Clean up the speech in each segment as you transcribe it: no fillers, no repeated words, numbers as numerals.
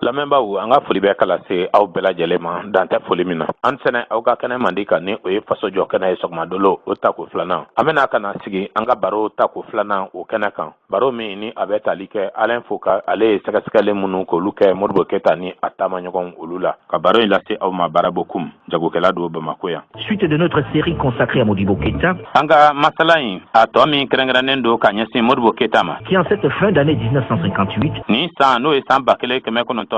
Lamɛnbaaw, an ka foli bɛ ka lase aw bɛɛ lajɛlen ma, dan tɛ foli min na. An sɛnɛ aw ka kɛnɛ mandi kan, ni o ye Faso jɔ kɛnɛ ye. Sɔgɔmadolo o tako filanan, an bɛna ka na sigi an ka baro tako filanan o kɛnɛ kan, baro min ni a bɛ tali kɛ Alain Foka, ale ye sɛgɛsɛgɛli minnu k'olu kɛ Modibo Keyita ni a taamaɲɔgɔnw olu la. Ka baro in lase aw ma, Barabokum, jagokɛla don Bamako yan. Suite de notre série consacrée à Modibo Keita, An ka masala in a tɔ min kɛrɛnkɛrɛnnen don ka ɲɛsin Modibo Keyita ma, qui en cette fin d'année 1958 nin san, n'o ye san 1958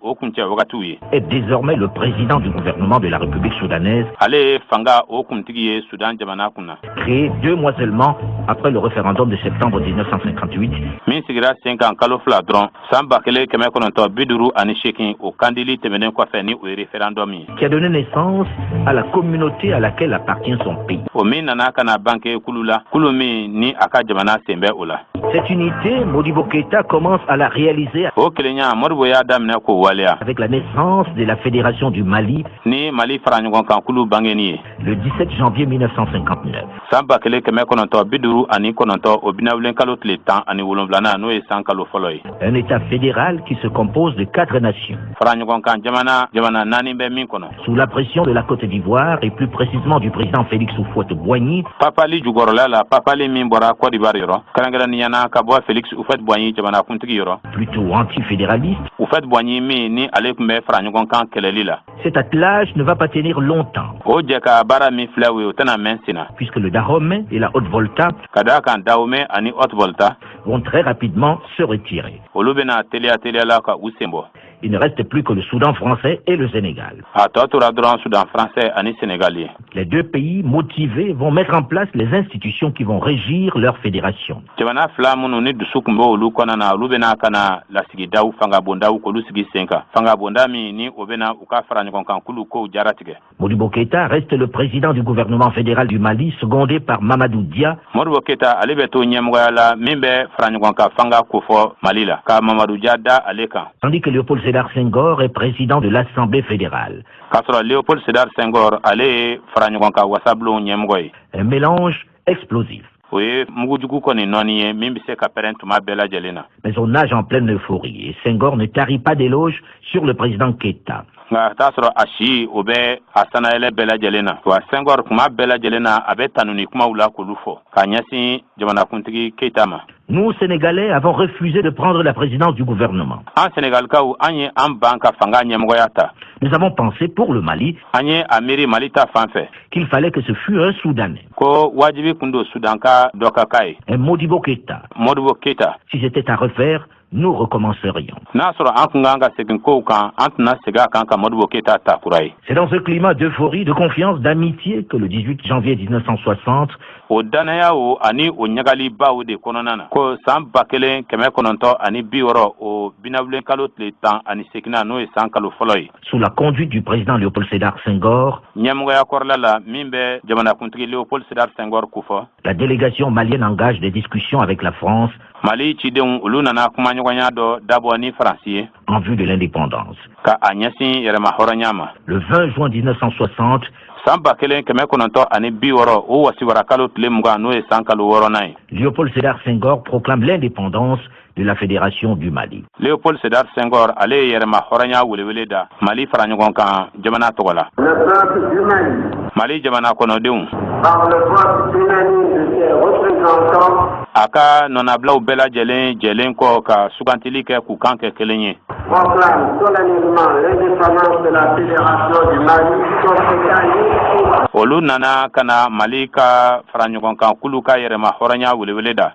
o kuncɛ wagatiw ye, est désormais le président du gouvernement de la République soudanaise, ale ye fanga o kuntigi ye Sudan jamana kunna, créé 2 mois seulement après le référendum de septembre 1958, min sigira sen kan kalo 2 dɔrɔn san 1958 o kandili tɛmɛnen kɔfɛ, ni o ye référendum ye, qui a donné naissance à la communauté à laquelle appartient son pays. O min nana ka na banke kulu la, kulu min ni a ka jamana sen bɛ o la. Cette unité, Modibo Keita commence à la réaliser O kelenya, Modibo y'a daminɛ k'o waleya avec la naissance de la Fédération du Mali ni Mali fara ɲɔgɔn kan kulu bangeni ye le 17 janvier 1959. San 1959, o binawulen kalo tile 17nan, n'o ye san kalo fɔlɔ ye. Un État fédéral qui se compose de quatre nations. Fara ɲɔgɔn kan jamana, jamana naani bɛ min kɔnɔ. Sous la pression de la Côte d'Ivoire et plus précisément du président Félix Houphouët-Boigny, Papali jukɔrɔla la, papali min bɔra Côte d'Ivoire yɔrɔ, kɛrɛnkɛrɛnnenya na ka bɔ Félix Houphouët-Boigny jamanakuntigi yɔrɔ, plutôt antifédéraliste, Houphouët-Boigny min ni ale tun bɛ fara ɲɔgɔn kan kɛlɛli la, cet attelage ne va pas tenir longtemps, o jɛ ka baara min filɛ o ye, o tɛna mɛn sen na, puisque le Dahomey et la Haute-Volta ka daa kan Dahomey ani Haute-Volta vont très rapidement se retirer. olu bɛna teliya teliya la ka u sen bɔ. Il ne reste plus que le Soudan français et le Sénégal. A tɔ tora dɔrɔn Soudan français ani Sénégal ye. Les deux pays motivés vont mettre en place les institutions qui vont régir leur fédération. Jamana fila minnu ni dusu tun bɛ olu kɔnɔna na, olu bɛna ka na lasigidaw, fangabondaw k'olu sigi sen kan, fangabonda min ni o bɛna u ka fara ɲɔgɔn kan k'olu kow jaratigɛ. Modibo Keïta reste le président du gouvernement fédéral du Mali, secondé par Mamadou Dia, Modibo Keyita, ale bɛ to ɲɛmɔgɔya la min bɛ fara ɲɔgɔn kan fanga kofɔ Mali la, ka Mamadu Dia da ale kan, tandis que Léopold Sédar Senghor est président de l'Assemblée fédérale. K'a sɔrɔ Léopold Sédar Senghor, ale ye fara ɲɔgɔn kan wasabulon ɲɛmɔgɔ ye. Un mélange explosif. O ye mugujugu kɔni nɔɔni ye min bɛ se ka pɛrɛn tuma bɛɛ lajɛlen na. Mais on nage en pleine euphorie et Senghor ne tarit pas d'éloges sur le président Keïta. Nka a t'a sɔrɔ a si o bɛ a sanayɛlɛ bɛɛ lajɛlen na wa, Senghor kuma bɛɛ lajɛlen na, a bɛ tanuni kumaw la k'olu fɔ k'a ɲɛsin jamanakuntigi Keyita ma. Nous, Sénégalais, avons refusé de prendre la présidence du gouvernement. An Senegalikaw, an ye an ban ka fanga ɲɛmɔgɔya ta. Nous avons pensé pour le Mali An ye a miiri Mali ta fan fɛ qu'il fallait que ce fût un Soudanais, ko wajibi kun don Sudan ka dɔ ka k'a ye, un Modibo Keïta. Modibo Keyita. Si c'était à refaire, nous recommencerions. N'a sɔrɔ an kun kan ka segin kow kan, an tɛna segin a kan ka Modibo Keyita ta kura ye. C'est dans ce climat d'euphorie, de confiance, d'amitié que le 18 janvier 1960, O dannaya o ani o ɲagalibaw de kɔnɔna na ko san 1960, o binawulen kalo tile 18nan, n'o ye san kalo fɔlɔ ye, sous la conduite du président Léopold Sédar Senghor, ɲɛmɔgɔya kɔrɔla la min bɛ jamanakuntigi Léopold Sédar Senghor kofɔ, la délégation malienne engage des discussions avec la France Mali cidenw, olu nana kumaɲɔgɔnya dɔ dabɔ ni Faransi ye en vue de l'indépendance. ka a ɲɛsin yɛrɛma hɔrɔnya ma. Le 20 juin 1960, San 1960, o wasiwara kalo tile 20, n'o ye san kalo wɔɔrɔnan ye, Léopold Sédar Senghor proclame l'indépendance de la Fédération du Mali. Léopold Sédar Senghor, ale ye yɛrɛma hɔrɔnya welewele da Mali fara ɲɔgɔn kan jamana tɔgɔ la. Le peuple du Mali, Mali jamana kɔnɔdenw, par le vote unanime de ses représentants, a ka nɔnabilaw bɛɛ lajɛlen jɛlen kɔ ka sugantili kɛ k'u kan kɛ kelen ye, proclame solennellement l'indépendance de la Fédération du Mali comme État libre souverain. Olu nana ka na Mali ka fara ɲɔgɔn kan k'olu ka yɛrɛma hɔrɔnya welewele da.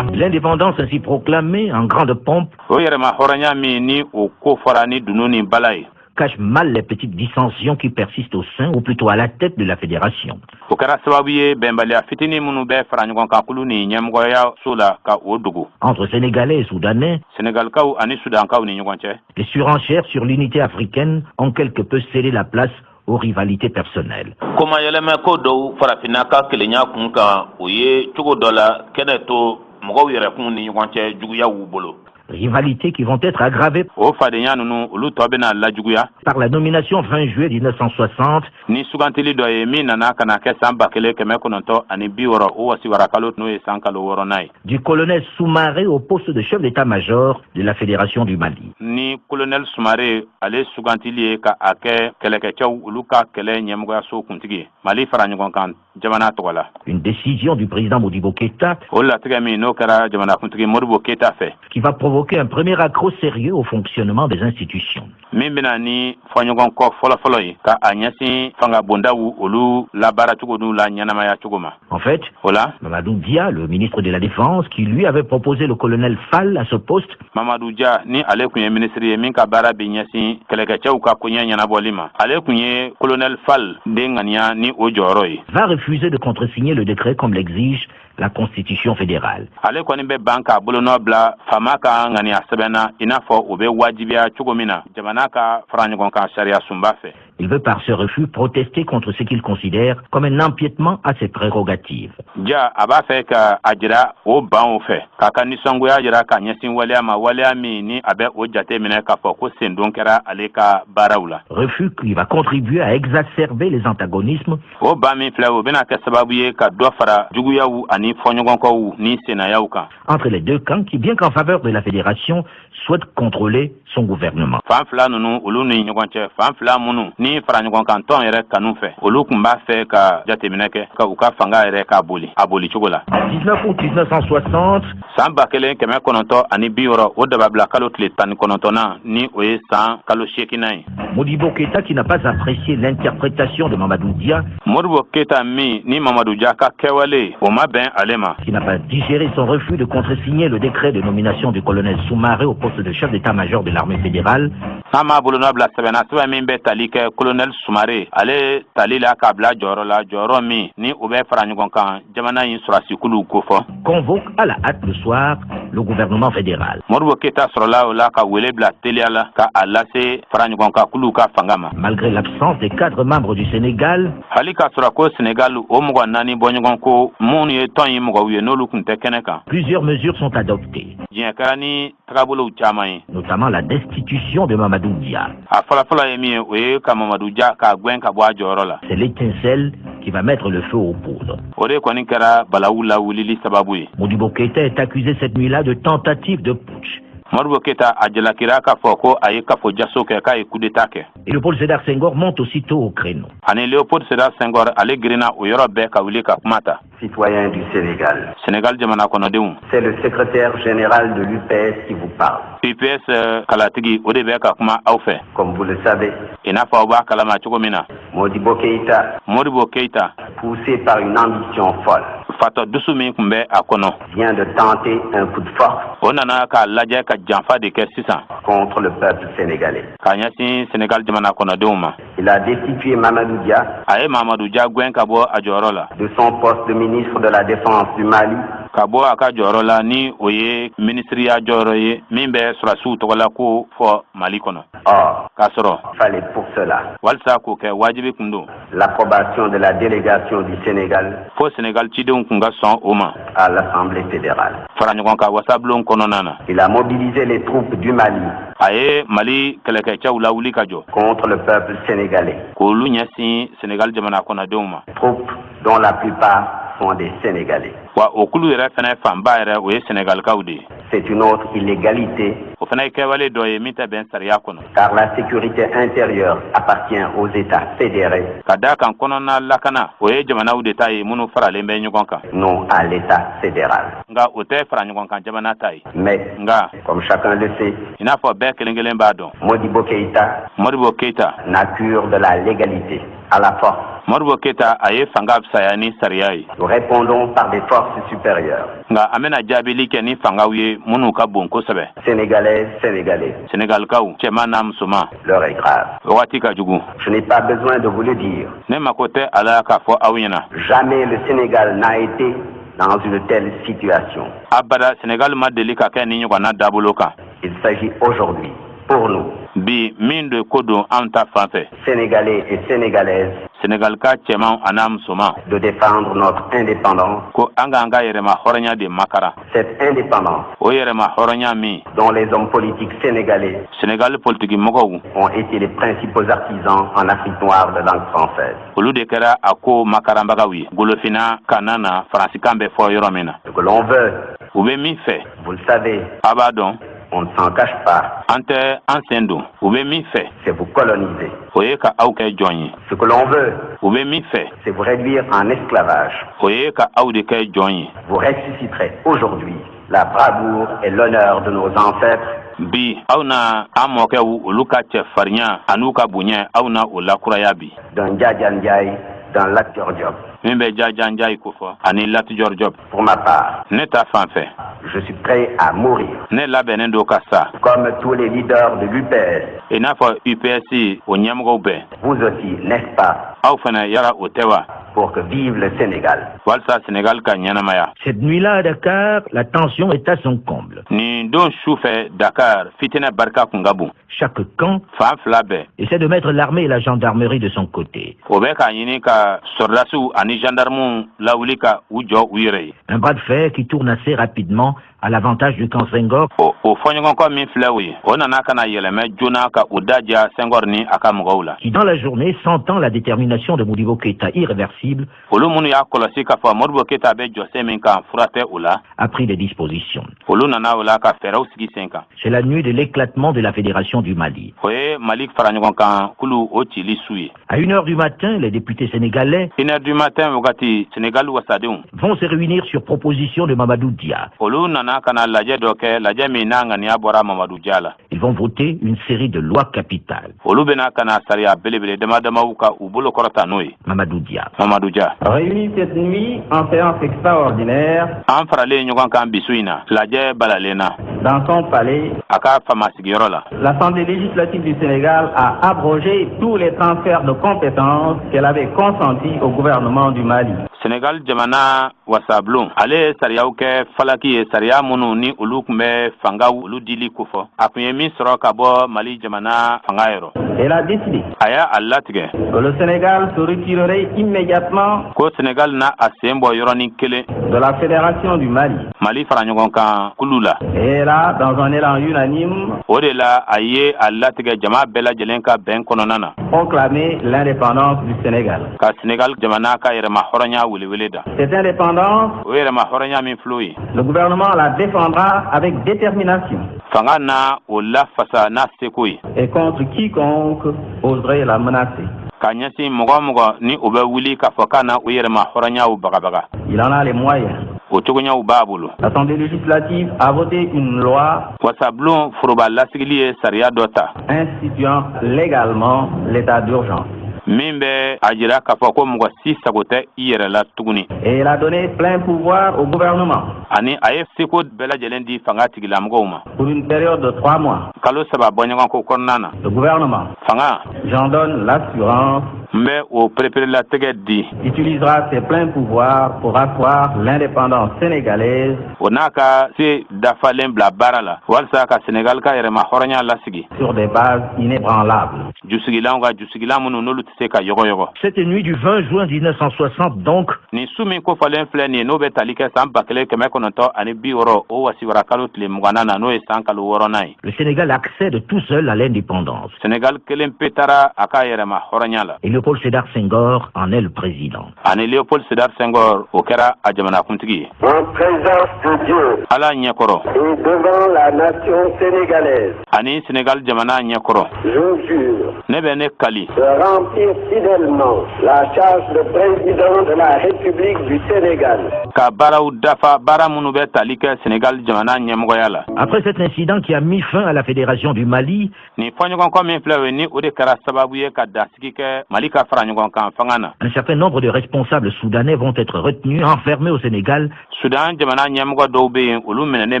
L'indépendance ainsi proclamée en grande pompe O yɛrɛma hɔrɔnya min ni o ko fɔra ni dunun ni bala ye, cache mal les petites dissensions qui persistent au sein, ou plutôt à la tête de la fédération. O kɛra sababu ye bɛnbaliya fitinin minnu bɛ fara ɲɔgɔn kan kulu ni ɲɛmɔgɔya so la, ka o dogo. Entre Sénégalais et Soudanais, Senegalikaw ani Sudankaw ni ɲɔgɔn cɛ, les surenchères sur l'unité africaine ont quelque peu cédé la place aux rivalités personnelles. Koma yɛlɛmɛ ko dɔw farafinna ka kelenya kun kan, o ye cogo dɔ la kɛnɛ to mɔgɔw yɛrɛkun ni ɲɔgɔn cɛ juguya w'u bolo. Rivalités qui vont être aggravées O fadenya ninnu, olu tɔ bɛna lajuguya par la nomination fin juillet 1960 ni sugantili dɔ ye min nana ka na kɛ san 1960, o wasiwara kalo, n'o ye san kalo 6nan ye, du colonel Soumaré au poste de chef d'état-major de la Fédération du Mali. Ni colonel Sumare ale sugantili ye ka a kɛ kɛlɛkɛcɛw olu ka kɛlɛ ɲɛmɔgɔyaso kuntigi ye Mali fara ɲɔgɔn kan jamana tɔgɔ la. Une décision du président Modibo Keïta O latigɛ min, n'o kɛra jamanakuntigi Modibo Keyita fɛ, qui va provoquer un premier accroc sérieux au fonctionnement des institutions. Min bɛna ni fɔɲɔgɔn kɔ fɔlɔfɔlɔ ye ka a ɲɛsin fanga bondaw olu labaara cogo n'u la ɲɛnamaya cogo ma. En fait, O la, Mamadou Dia, le ministre de la Défense, qui lui avait proposé le colonel Fall à ce poste, Mamadu Dia, ni ale tun ye minisiri ye min ka baara bɛ ɲɛsin kɛlɛkɛcɛw ka koɲɛ ɲɛnabɔli ma, ale tun ye colonel Fall den ŋaniya ni o jɔyɔrɔ ye, va refuser de contresigner le décret comme l'exige la Constitution fédérale. Ale kɔni bɛ ban k'a bolonɔ bila faama ka ŋaniya sɛbɛn na, i n'a fɔ o bɛ wajibiya cogo min na jamana ka fara ɲɔgɔn kan sariya sunba fɛ. Il veut par ce refus protester contre ce qu'il considère comme un empiètement à ses prérogatives. Ja a b'a fɛ ka a jira o banw fɛ k'a ka nisɔngoya jira ka ɲɛsin waleya ma, waleya min ni a bɛ o jate minɛ k'a fɔ ko sendon kɛra ale ka baaraw la. Refus qui va contribuer à exacerber les antagonismes O ban min filɛ, o bɛna kɛ sababu ye ka dɔ fara juguyaw ani fɔɲɔgɔnkɔw ni senayaw kan entre les deux camps qui, bien qu'en faveur de la fédération, souhaitent contrôler son gouvernement. Fan fila ninnu olu ni ɲɔgɔn cɛ, fan fila minnu ni fara ɲɔgɔn kan tɔn yɛrɛ kanu fɛ, olu tun b'a fɛ ka jateminɛ kɛ ka u ka fanga yɛrɛ k'a boli a boli cogo la. 19 août 1960, San 1960, o dababila kalo tile 19nan, ni o ye san kalo 8nan ye, Modibo Keïta, qui n'a pas apprécié l'interprétation de Mamadou Dia, Modibo Keyita min ni Mamadu Dia ka kɛwale o ma bɛn ale ma, qui n'a pas digéré son refus de contresigner le décret de nomination du colonel Soumaré au poste de chef d'état-major de l'armée fédérale, n'a m'a bolonɔ bila sɛbɛnna, sɛbɛn min bɛ tali kɛ colonel Sumare ale tali la k'a bila jɔyɔrɔ la, jɔyɔrɔ min ni o bɛ fara ɲɔgɔn kan jamana in sɔrɔdasikuluw kofɔ, convoque à la hâte le soir le gouvernement fédéral. Modibo Keyita sɔrɔla o la ka wele bila teliya la ka a lase fara ɲɔgɔn kan kuluw ka fanga ma. Malgré l'absence des cadres membres du Sénégal, Hali k'a sɔrɔ ko Senegal o mɔgɔ naani bɔɲɔgɔn ko minnu ye tɔn in mɔgɔw ye, n'olu tun tɛ kɛnɛ kan, plusieurs mesures sont adoptées, diɲɛ kɛra ni tagabolow caman ye, notamment la destitution de Mamadou Dia. A fɔlɔfɔlɔ ye min ye, o ye ka Mamadu Dia k'a gwɛn ka bɔ a jɔyɔrɔ la. C'est l'étincelle qui va mettre le feu aux poudres. O de kɔni kɛra balawu lawulili sababu ye. Modibo Keïta est accusé cette nuit-là de tentative de putsch. Modibo Keyita a jalakira k'a fɔ ko a ye kafo jaso kɛ, k'a ye coup d'état kɛ. Et Léopold Sédar Senghor monte aussitôt au créneau. Ani Léopold Sédar Senghor, ale girinna o yɔrɔ bɛɛ ka wuli ka kuma ta. Citoyens du Sénégal, Sénégal jamana kɔnɔdenw, c'est le secrétaire général de l'UPS qui vous parle. UPS kalatigi, o de bɛ ka kuma aw fɛ. Comme vous le savez, I n'a fɔ aw b'a kalama cogo min na, Modibo Keïta, Modibo Keyita, poussé par une ambition folle, fatɔ dusu min tun bɛ a kɔnɔ, vient de tenter un coup de force o nana k'a lajɛ ka janfa de kɛ sisan contre le peuple sénégalais. k'a ɲɛsin Sénégal jamana kɔnɔdenw ma. Il a destitué Mamadou Dia A ye Mamadu Dia gwɛn ka bɔ a jɔyɔrɔ la de son poste de ministre de la Défense du Mali ka bɔ a ka jɔyɔrɔ la, ni o ye minisiriya jɔyɔrɔ ye min bɛ sɔrɔdasiw tɔgɔla ko fɔ Mali kɔnɔ. Or, K'a sɔrɔ, fallait pour cela walisa k'o kɛ, wajibi kun don l'approbation de la délégation du Sénégal fo Sénégal cidenw kun ka sɔn o ma à l'Assemblée fédérale. fara ɲɔgɔn kan wasabulon kɔnɔna na. Il a mobilisé les troupes du Mali A ye Mali kɛlɛkɛcɛw lawuli ka jɔ contre le peuple sénégalais, k'olu ɲɛsin Sénégal jamana kɔnɔdenw ma, troupes dont la plupart sont des Sénégalais. Wa o kulu yɛrɛ fɛnɛ fanba yɛrɛ, o ye Sénégalikaw de ye. C'est une autre illégalité O fana ye kɛwale dɔ ye min tɛ bɛn sariya kɔnɔ, car la sécurité intérieure appartient aux États fédérés, ka daa kan kɔnɔna lakana, o ye jamanaw de ta ye minnu faralen bɛ ɲɔgɔn kan, non à l'État fédéral. Nka o tɛ fara ɲɔgɔn kan jamana ta ye. Mais, Nka, comme chacun le sait, i n'a fɔ bɛɛ kelen kelen b'a dɔn, Modibo Keïta Modibo Keyita n'a cure de la légalité à la force. Modibo Keyita a ye fanga fisaya ni sariya ye. Nous répondons par des forces supérieures. Nka an bɛna jaabili kɛ ni fangaw ye minnu ka bon kosɛbɛ. Sénégalaises, Sénégalais, Sénégalikaw cɛman n'a musoman, l'heure est grave. wagati ka jugu. Je n'ai pas besoin de vous le dire. Ne mako tɛ a la k'a fɔ aw ɲɛna. Jamais le Sénégal n'a été dans une telle situation. Abada Sénégal ma deli ka kɛ ni ɲɔgɔnna dabolo kan. Il s'agit aujourd'hui, pour nous, Bi min de ko don an ta fan fɛ, Sénégalais et Sénégalaises, Senegalika cɛman an'a musoman, de défendre notre indépendance, ko an k'an ka yɛrɛma hɔrɔnya de makara, cette indépendance o yɛrɛma hɔrɔnya min dont les hommes politiques sénégalais Senegali politiki mɔgɔw ont été les principaux artisans en Afrique noire de langue française. olu de kɛra a ko makaranbagaw ye golofina kana na Faransikan bɛ fɔ yɔrɔ min na. Ce que l'on veut, U bɛ min fɛ, vous le savez, a b'a dɔn, on ne s'en cache pas, an tɛ an sen don. U bɛ min fɛ, c'est vous coloniser. o ye ka aw kɛ jɔn ye. Ce que l'on veut, U bɛ min fɛ, c'est vous réduire en esclavage. o ye ka aw de kɛ jɔn ye. Vous ressusciterez aujourd'hui la bravoure et l'honneur de nos ancêtres Bi aw na an mɔkɛw, olu ka cɛfarinya an'u ka bonya, aw na o lakuraya bi, d'un Ndiadiane Ndiaye, d'un Lat Dior Diop. min bɛ Jajanjayi kofɔ ani Lat Dior Diop. Pour ma part, Ne ta fan fɛ, je suis prêt à mourir, ne labɛnnen don ka sa, comme tous les leaders de l'UPS. i n'a fɔ UPS o ɲɛmɔgɔw bɛɛ. Vous aussi, n'est-ce pas, Aw fana, yala o tɛ wa, pour que vive le Sénégal. walisa Senegal ka ɲɛnamaya. Cette nuit-là, à Dakar, la tension est à son comble. Nin don su fɛ Dakar, fitinɛ barika kun ka bon. Chaque camp Fan fila bɛɛ essaie de mettre l'armée et la gendarmerie de son côté. o bɛ k'a ɲini ka sɔrɔdasiw ani gendarmew lawuli ka u jɔ u yɛrɛ ye. Un bras de fer qui tourne assez rapidement à l'avantage du camp Senghor, O fɔɲɔgɔnkɔ min filɛ, o ye o nana ka na yɛlɛmɛ joona ka u da diya Senghor ni a ka mɔgɔw la, qui dans la journée, sentant la détermination de Modibo Keïta irréversible, olu minnu y'a kɔlɔsi k'a fɔ Modibo Keyita bɛ jɔsen min kan, fura tɛ o la, a pris des dispositions. olu nana o la ka fɛɛrɛw sigi sen kan. C'est la nuit de l'éclatement de la Fédération du Mali. O ye Mali fara ɲɔgɔn kan kulu o cili su ye. À 1h du matin, les députés sénégalais 1h du matin wagati, Senegal wasadenw vont se réunir sur proposition de Mamadou Dia. olu nana ka na lajɛ dɔ kɛ, lajɛ min n'a ŋaniya bɔra Mamadu Dia la. Ils vont voter une série de lois capitales. Olu bɛna ka na sariya belebele dama damaw ka u bolo kɔrɔta n'o ye. Mamadou Dia. Mamadu Dia. Réunis cette nuit en séance extraordinaire An faralen ɲɔgɔn kan bi su in na lajɛ balalen na dans son palais, a ka fama sigiyɔrɔ la, l'Assemblée législative du Sénégal a abrogé tous les transferts de compétences qu'elle avait consentis au gouvernement du Mali. Senegal jamana wasabulon, ale ye sariyaw kɛ falaki ye, sariya minnu ni olu tun bɛ fangaw olu dili kofɔ, a tun ye min sɔrɔ ka bɔ Mali jamana fanga yɔrɔ. Elle a décidé A y'a a latigɛ que le Sénégal se retirerait immédiatement ko Senegal na a sen bɔ yɔrɔnin kelen de la Fédération du Mali. Mali fara ɲɔgɔn kan kulu la. Et là, dans un élan unanime, O de la a ye a latigɛ jama bɛɛ lajɛlen ka bɛn kɔnɔna na proclamé l'indépendance du Sénégal. ka Senegal jamana ka yɛrɛma hɔrɔnya welewele da. Cette indépendance, O yɛrɛma hɔrɔnya min filɛ o ye, le gouvernement la défendra avec détermination fanga na o lafasa n'a seko ye et contre quiconque oserait la menacer. ka ɲɛsin mɔgɔ o mɔgɔ ni o bɛ wuli k'a fɔ k'a na o yɛrɛma hɔrɔnyaw bagabaga. Il en a les moyens. O cogoɲaw b'a bolo. L'Assemblée législative a voté une loi Wasabulon foroba lasigili ye sariya dɔ ta instituant légalement l'état d'urgence. min bɛ a jira k'a fɔ ko mɔgɔ si sago tɛ i yɛrɛ la tuguni. Et elle a donné plein pouvoir au gouvernement Ani a ye seko bɛɛ lajɛlen di fanga tigilamɔgɔw ma pour une période de 3 mois. kalo 3 bɔɲɔgɔnko kɔnɔna na. Le gouvernement, Fanga, j'en donne l'assurance, n bɛ o pereperelatigɛ di, utilisera ses pleins pouvoirs pour asseoir l'indépendance sénégalaise o n'a ka se dafalen bila baara la walisa ka Senegal ka yɛrɛma hɔrɔnya lasigi sur des bases inébranlables. jusigilanw ka jusigilan minnu n'olu tɛ se ka yɔgɔyɔgɔ. Cette nuit du 20 juin 1960, donc, Nin su min kofɔlen filɛ nin ye, n'o bɛ tali kɛ san 1960 o wasiwara kalo tile 20nan na, n'o ye san kalo 6nan ye, le Sénégal accède tout seul à l'indépendance. Senegal kelen pe taara a ka yɛrɛma hɔrɔnya la. Et Léopold Sédar Senghor en est le président. Ani Léopold Sédar Senghor, o kɛra a jamanakuntigi ye. En présence de Dieu Ala ɲɛkɔrɔ et devant la nation sénégalaise, ani Senegal jamana ɲɛkɔrɔ, je jure ne bɛ ne kali de remplir fidèlement la charge de président de la République du Sénégal. ka baaraw dafa, baara minnu bɛ tali kɛ Senegal jamana ɲɛmɔgɔya la. Après cet incident qui a mis fin à la Fédération du Mali, Nin fɔɲɔgɔnkɔ min filɛ o ye, ni o de kɛra sababu ye ka dansigi kɛ Mali ka fara ɲɔgɔn kan fanga na, un certain nombre de responsables soudanais vont être retenus, enfermés au Sénégal Sudan jamana ɲɛmɔgɔ dɔw bɛ yen, olu minɛnen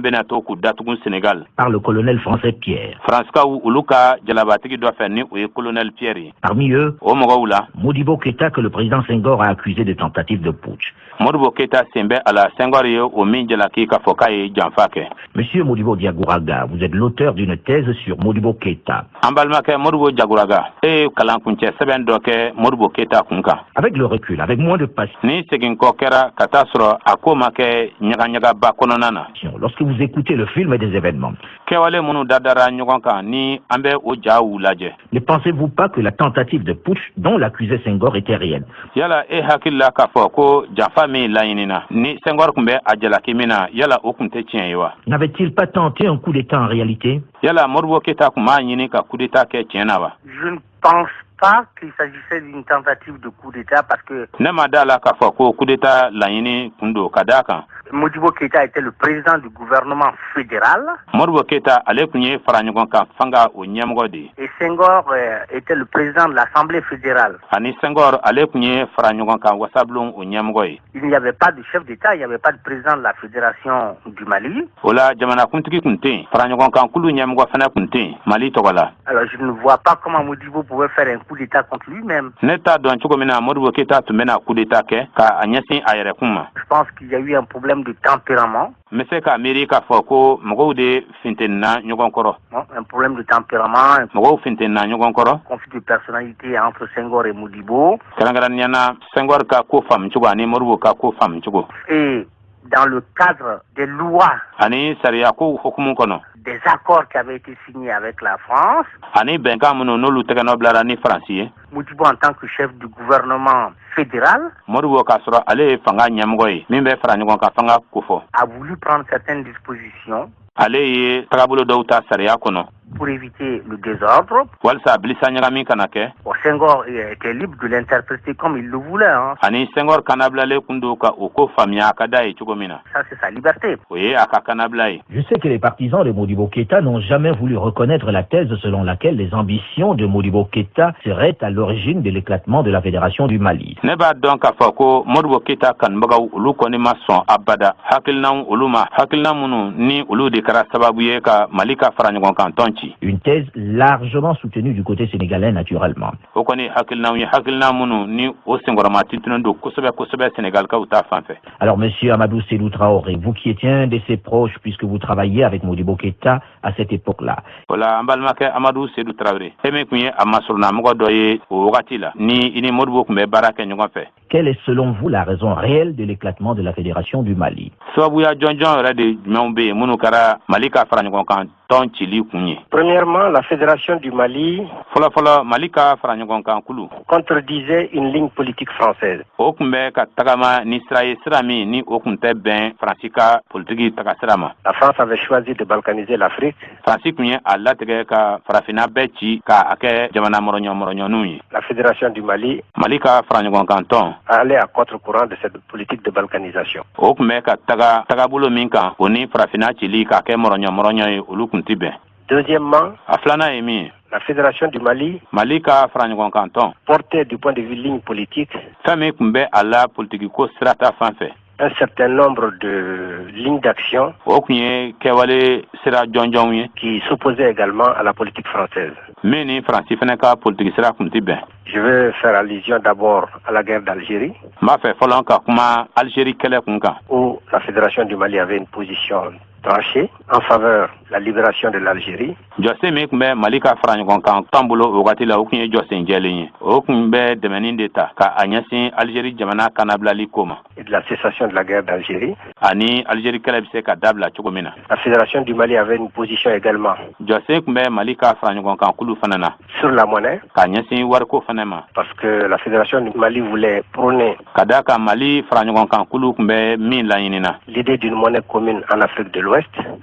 bɛna to k'u datugu Senegal par le colonel français Pierre. Faransikaw olu ka jalabatigi dɔ fɛ, ni o o ye colonel Pierre ye. Parmi eux, o mɔgɔw la, Modibo Keita, que le président Senghor a accusé de tentative de putsch. Modibo Keita sen bɛ a la, Senghor ye o min jalaki k'a fɔ k'a ye janfa kɛ. Monsieur Modibo Diagouraga, vous êtes l'auteur d'une thèse sur Modibo Keita. An balimakɛ Modibo Diagouraga, e ye kalankuncɛ sɛbɛn dɔ kɛ Modibo Keita kun kan. Avec le recul, avec moins de passion, Ni segin kɔ kɛra ka taa sɔrɔ a ko ma kɛ ɲagaɲagaba kɔnɔna na, lorsque vous écoutez le film des événements, kɛwale minnu dadara ɲɔgɔn kan, ni an bɛ o jaw lajɛ, ne pensez-vous pas que la tentative de putsch dont l'accusé Senghor était réelle? Yala e hakili la k'a fɔ ko janfa min laɲinina ni Senghor tun bɛ a jalaki min na, yala o tun tɛ tiɲɛ ye wa? N'avait-il pas tenté un coup d'État en réalité? Yala Modibo Keita tun b'a ɲini ka coup d'État kɛ tiɲɛ na wa? Je ne pense pas qu'il s'agissait d'une tentative de coup d'État parce que Ne ma da la k'a fɔ ko coup d'État laɲini kun don, ka d'a kan Modibo Keïta était le président du gouvernement fédéral Modibo Keita, ale tun ye fara ɲɔgɔn kan fanga o ɲɛmɔgɔ de ye et Senghor était le président de l'Assemblée fédérale. Ani Senghor, ale tun ye fara ɲɔgɔn kan wasabulon o ɲɛmɔgɔ ye. Il n'y avait pas de chef d'État, il n'y avait pas de président de la Fédération du Mali. O la, jamanakuntigi tun tɛ yen, fara ɲɔgɔn kan kulu ɲɛmɔgɔ fana tun tɛ yen Mali tɔgɔ la. Alors je ne vois pas comment Modibo pouvait faire un coup d'État contre lui-même. Ne t'a dɔn cogo min na Modibo Keita tun bɛna coup d'État kɛ ka a ɲɛsin a yɛrɛkun ma. Je pense qu'il y a eu un problème de tempérament. N bɛ se k'a miiri k'a fɔ ko mɔgɔw de fintenina ɲɔgɔn kɔrɔ. Bon, un problème de tempérament, un Mɔgɔw fintenina ɲɔgɔn kɔrɔ. conflit de personnalité entre Senghor et Modibo. Kɛrɛnkɛrɛnnenya na, Senghor ka ko faamu cogo ani Modibo ka ko faamu cogo. Et dans le cadre des lois, Ani sariya kow hukumu kɔnɔ, des accords qui avaient été signés avec la France, ani bɛnkan minnu n'olu tɛgɛnɔ bilara ni Faransi ye, Modibo, en tant que chef du gouvernement fédéral, Modibo, k'a sɔrɔ ale ye fanga ɲɛmɔgɔ ye min bɛ fara ɲɔgɔn kan fanga kofɔ, a voulu prendre certaines dispositions ale ye tagabolo dɔw ta sariya kɔnɔ pour éviter le désordre. walisa bilisa ɲagami kana kɛ. Bon, Senghor était libre de l'interpréter comme il le voulait, hein. Ani Senghor kanabilalen kun don ka o ko faamuya a ka d'a ye cogo min na. Ça, c'est sa liberté. O ye a ka kanabila ye. Je sais que les partisans de Modibo Keita n'ont jamais voulu reconnaître la thèse selon laquelle les ambitions de Modibo Keita seraient à l'origine de l'éclatement de la Fédération du Mali. Ne b'a dɔn k'a fɔ ko Modibo Keita kanubagaw, olu kɔni ma sɔn abada hakilinaw olu ma, hakilina minnu ni olu de kɛra sababu ye ka Mali ka fara ɲɔgɔn kan tɔn ci. Une thèse largement soutenue du côté sénégalais, naturellement. O kɔni hakilinaw ye, hakilina minnu ni o senkɔrɔma tintunen don kosɛbɛ kosɛbɛ Sénégalikaw ta fan fɛ. Alors, monsieur Amadou Seydou Traoré, vous qui étiez un de ses proches, puisque vous travailliez avec Modibo Keita à cette époque-là, O la, an balimakɛ Amadu Sedu Tarawele, e min tun ye a masurunamɔgɔ dɔ ye o wagati la, ni i ni Modibo tun bɛ baara kɛ ɲɔgɔn fɛ, quelle est selon vous la raison réelle de l'éclatement de la Fédération du Mali? sababuya jɔnjɔn yɛrɛ de jumɛnw bɛ yen minnu kɛra Mali ka fara ɲɔgɔn kan tɔn cili kun ye? Premièrement, la Fédération du Mali Fɔlɔfɔlɔ, Mali ka fara ɲɔgɔn kan kulu contredisait une ligne politique française. o tun bɛ ka tagama ni sira ye, sira min ni o tun tɛ bɛn Faransi ka politiki taga sira ma. La France avait choisi de balkaniser l'Afrique. Faransi tun ye a latigɛ ka farafinna bɛɛ ci k'a kɛ jamana mɔrɔɲɔ mɔrɔɲɔninw ye. La Fédération du Mali Mali ka fara ɲɔgɔn kan tɔn allait à contre-courant de cette politique de balkanisation. o tun bɛ ka taga tagabolo min kan, o ni farafinna cili k'a kɛ mɔrɔɲɔ mɔrɔɲɔ ye, olu tun tɛ bɛn. Deuxièmement, A filanan ye min ye, la Fédération du Mali Mali ka fara ɲɔgɔn kan tɔn portait, du point de vue ligne politique, fɛn min tun bɛ a la politiki ko sira ta fan fɛ, un certain nombre de lignes d'action o tun ye kɛwale sira jɔnjɔnw ye qui s'opposaient également à la politique française. min ni Faransi fana ka politiki sira tun tɛ bɛn. Je veux faire allusion d'abord à la guerre d'Algérie, N b'a fɛ fɔlɔ ka kuma Algérie kɛlɛ kun kan, où la Fédération du Mali avait une position tranchée en faveur de la libération de l'Algérie. Jɔsen min tun bɛ Mali ka fara ɲɔgɔn kan tɔn bolo o wagati la, o tun ye jɔsen jɛlen ye. O tun bɛ dɛmɛni de ta ka a ɲɛsin Algérie jamana kanabilali ko ma et de la cessation de la guerre d'Algérie. ani Algérie kɛlɛ bɛ se ka dabila cogo min na. La Fédération du Mali avait une position également Jɔsen tun bɛ Mali ka fara ɲɔgɔn kan kulu fana na sur la monnaie, ka ɲɛsin wariko fana ma, parce que la Fédération du Mali voulait prôner ka da kan Mali fara ɲɔgɔn kan kulu tun bɛ min laɲinina, l'idée d'une monnaie commune en Afrique de l'Ouest,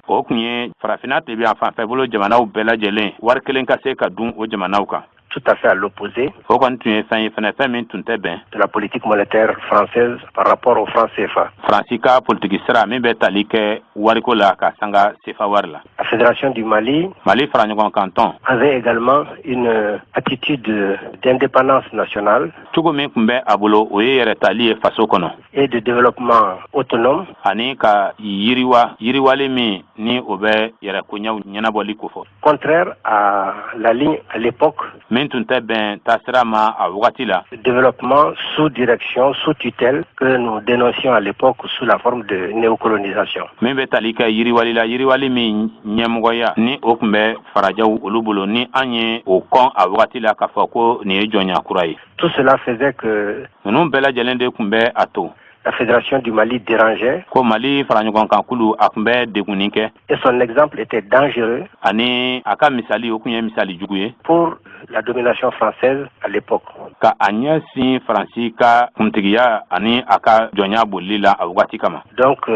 o tun ye farafinna tilebin fanfɛ bolo jamanaw bɛɛ lajɛlen wari kelen ka se ka dun o jamanaw kan. tout à fait à l'opposé O kɔni tun ye fɛn ye fɛnɛ, fɛn min tun tɛ bɛn de la politique monétaire française par rapport au franc CFA. Faransi ka politiki sira min bɛ tali kɛ wariko la ka sanga sefa wari la. La Fédération du Mali Mali fara ɲɔgɔn kan tɔn avait également une attitude d'indépendance nationale cogo min tun bɛ a bolo, o ye yɛrɛ tali ye faso kɔnɔ et de développement autonome ani ka yiriwa, yiriwali min ni o bɛ yɛrɛ koɲɛw ɲɛnabɔli kofɔ, contraire à la ligne à l'époque min Min tun tɛ bɛn taasira ma a wagati la. Développement sous direction, sous tutelle, que nous dénoncions à l'époque sous la forme de néocolonisation. Min bɛ tali kɛ yiriwali la, yiriwali min ɲɛmɔgɔya ni o tun bɛ farajɛw olu bolo, ni an ye o kɔn a wagati la k'a fɔ ko nin ye jɔnya kura ye. Tout cela faisait que Ninnu bɛɛ lajɛlen de tun bɛ a to la Fédération du Mali dérangeait ko Mali faraɲɔgɔnkankulu, a tun bɛ degunni kɛ et son exemple était dangereux ani a ka misali, o tun ye misali jugu ye pour la domination française à l'époque. ka a ɲɛsin Faransi ka kuntigiya ani a ka jɔnya bolili la a wagati kama. Donc,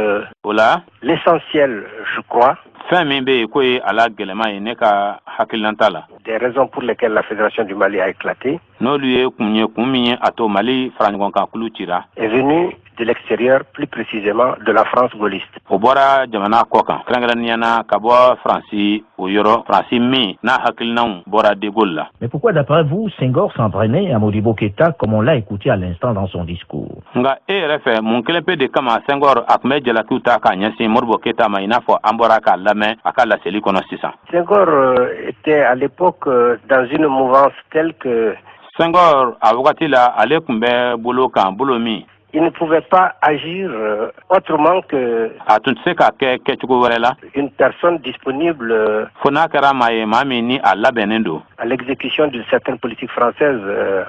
O la, l'essentiel, je crois, fɛn min bɛ yen k'o ye a la gɛlɛma ye, ne ka hakilinata la, des raisons pour lesquelles la Fédération du Mali a éclaté n'olu ye kun ye, kun min ye a to Mali faraɲɔgɔnkankulu cira, est venue de l'extérieur, plus précisément de la France gaulliste. O bɔra jamana kɔ kan, kɛrɛnkɛrɛnnenya na ka bɔ Faransi o yɔrɔ, Faransi min n'a hakilinaw bɔra de Gaulle la. Mais pourquoi, d'après vous, Senghor s'en prenait à Modibo Keïta comme on l'a écouté à l'instant dans son discours? Nka e yɛrɛ fɛ, mun kelen pe de kama Senghor a tun bɛ jalakiw ta k'a ɲɛsin Modibo Keyita ma, i n'a fɔ an bɔra k'a lamɛn a ka laseli kɔnɔ sisan? Senghor était à l'époque dans une mouvance telle que Senghor, a wagati la, ale tun bɛ bolo kan, bolo min il ne pouvait pas agir autrement que a tun tɛ se ka kɛ kɛcogo wɛrɛ la une personne disponible fo n'a kɛra maa ye, maa min ni a labɛnnen don à l'exécution d'une certaine politique française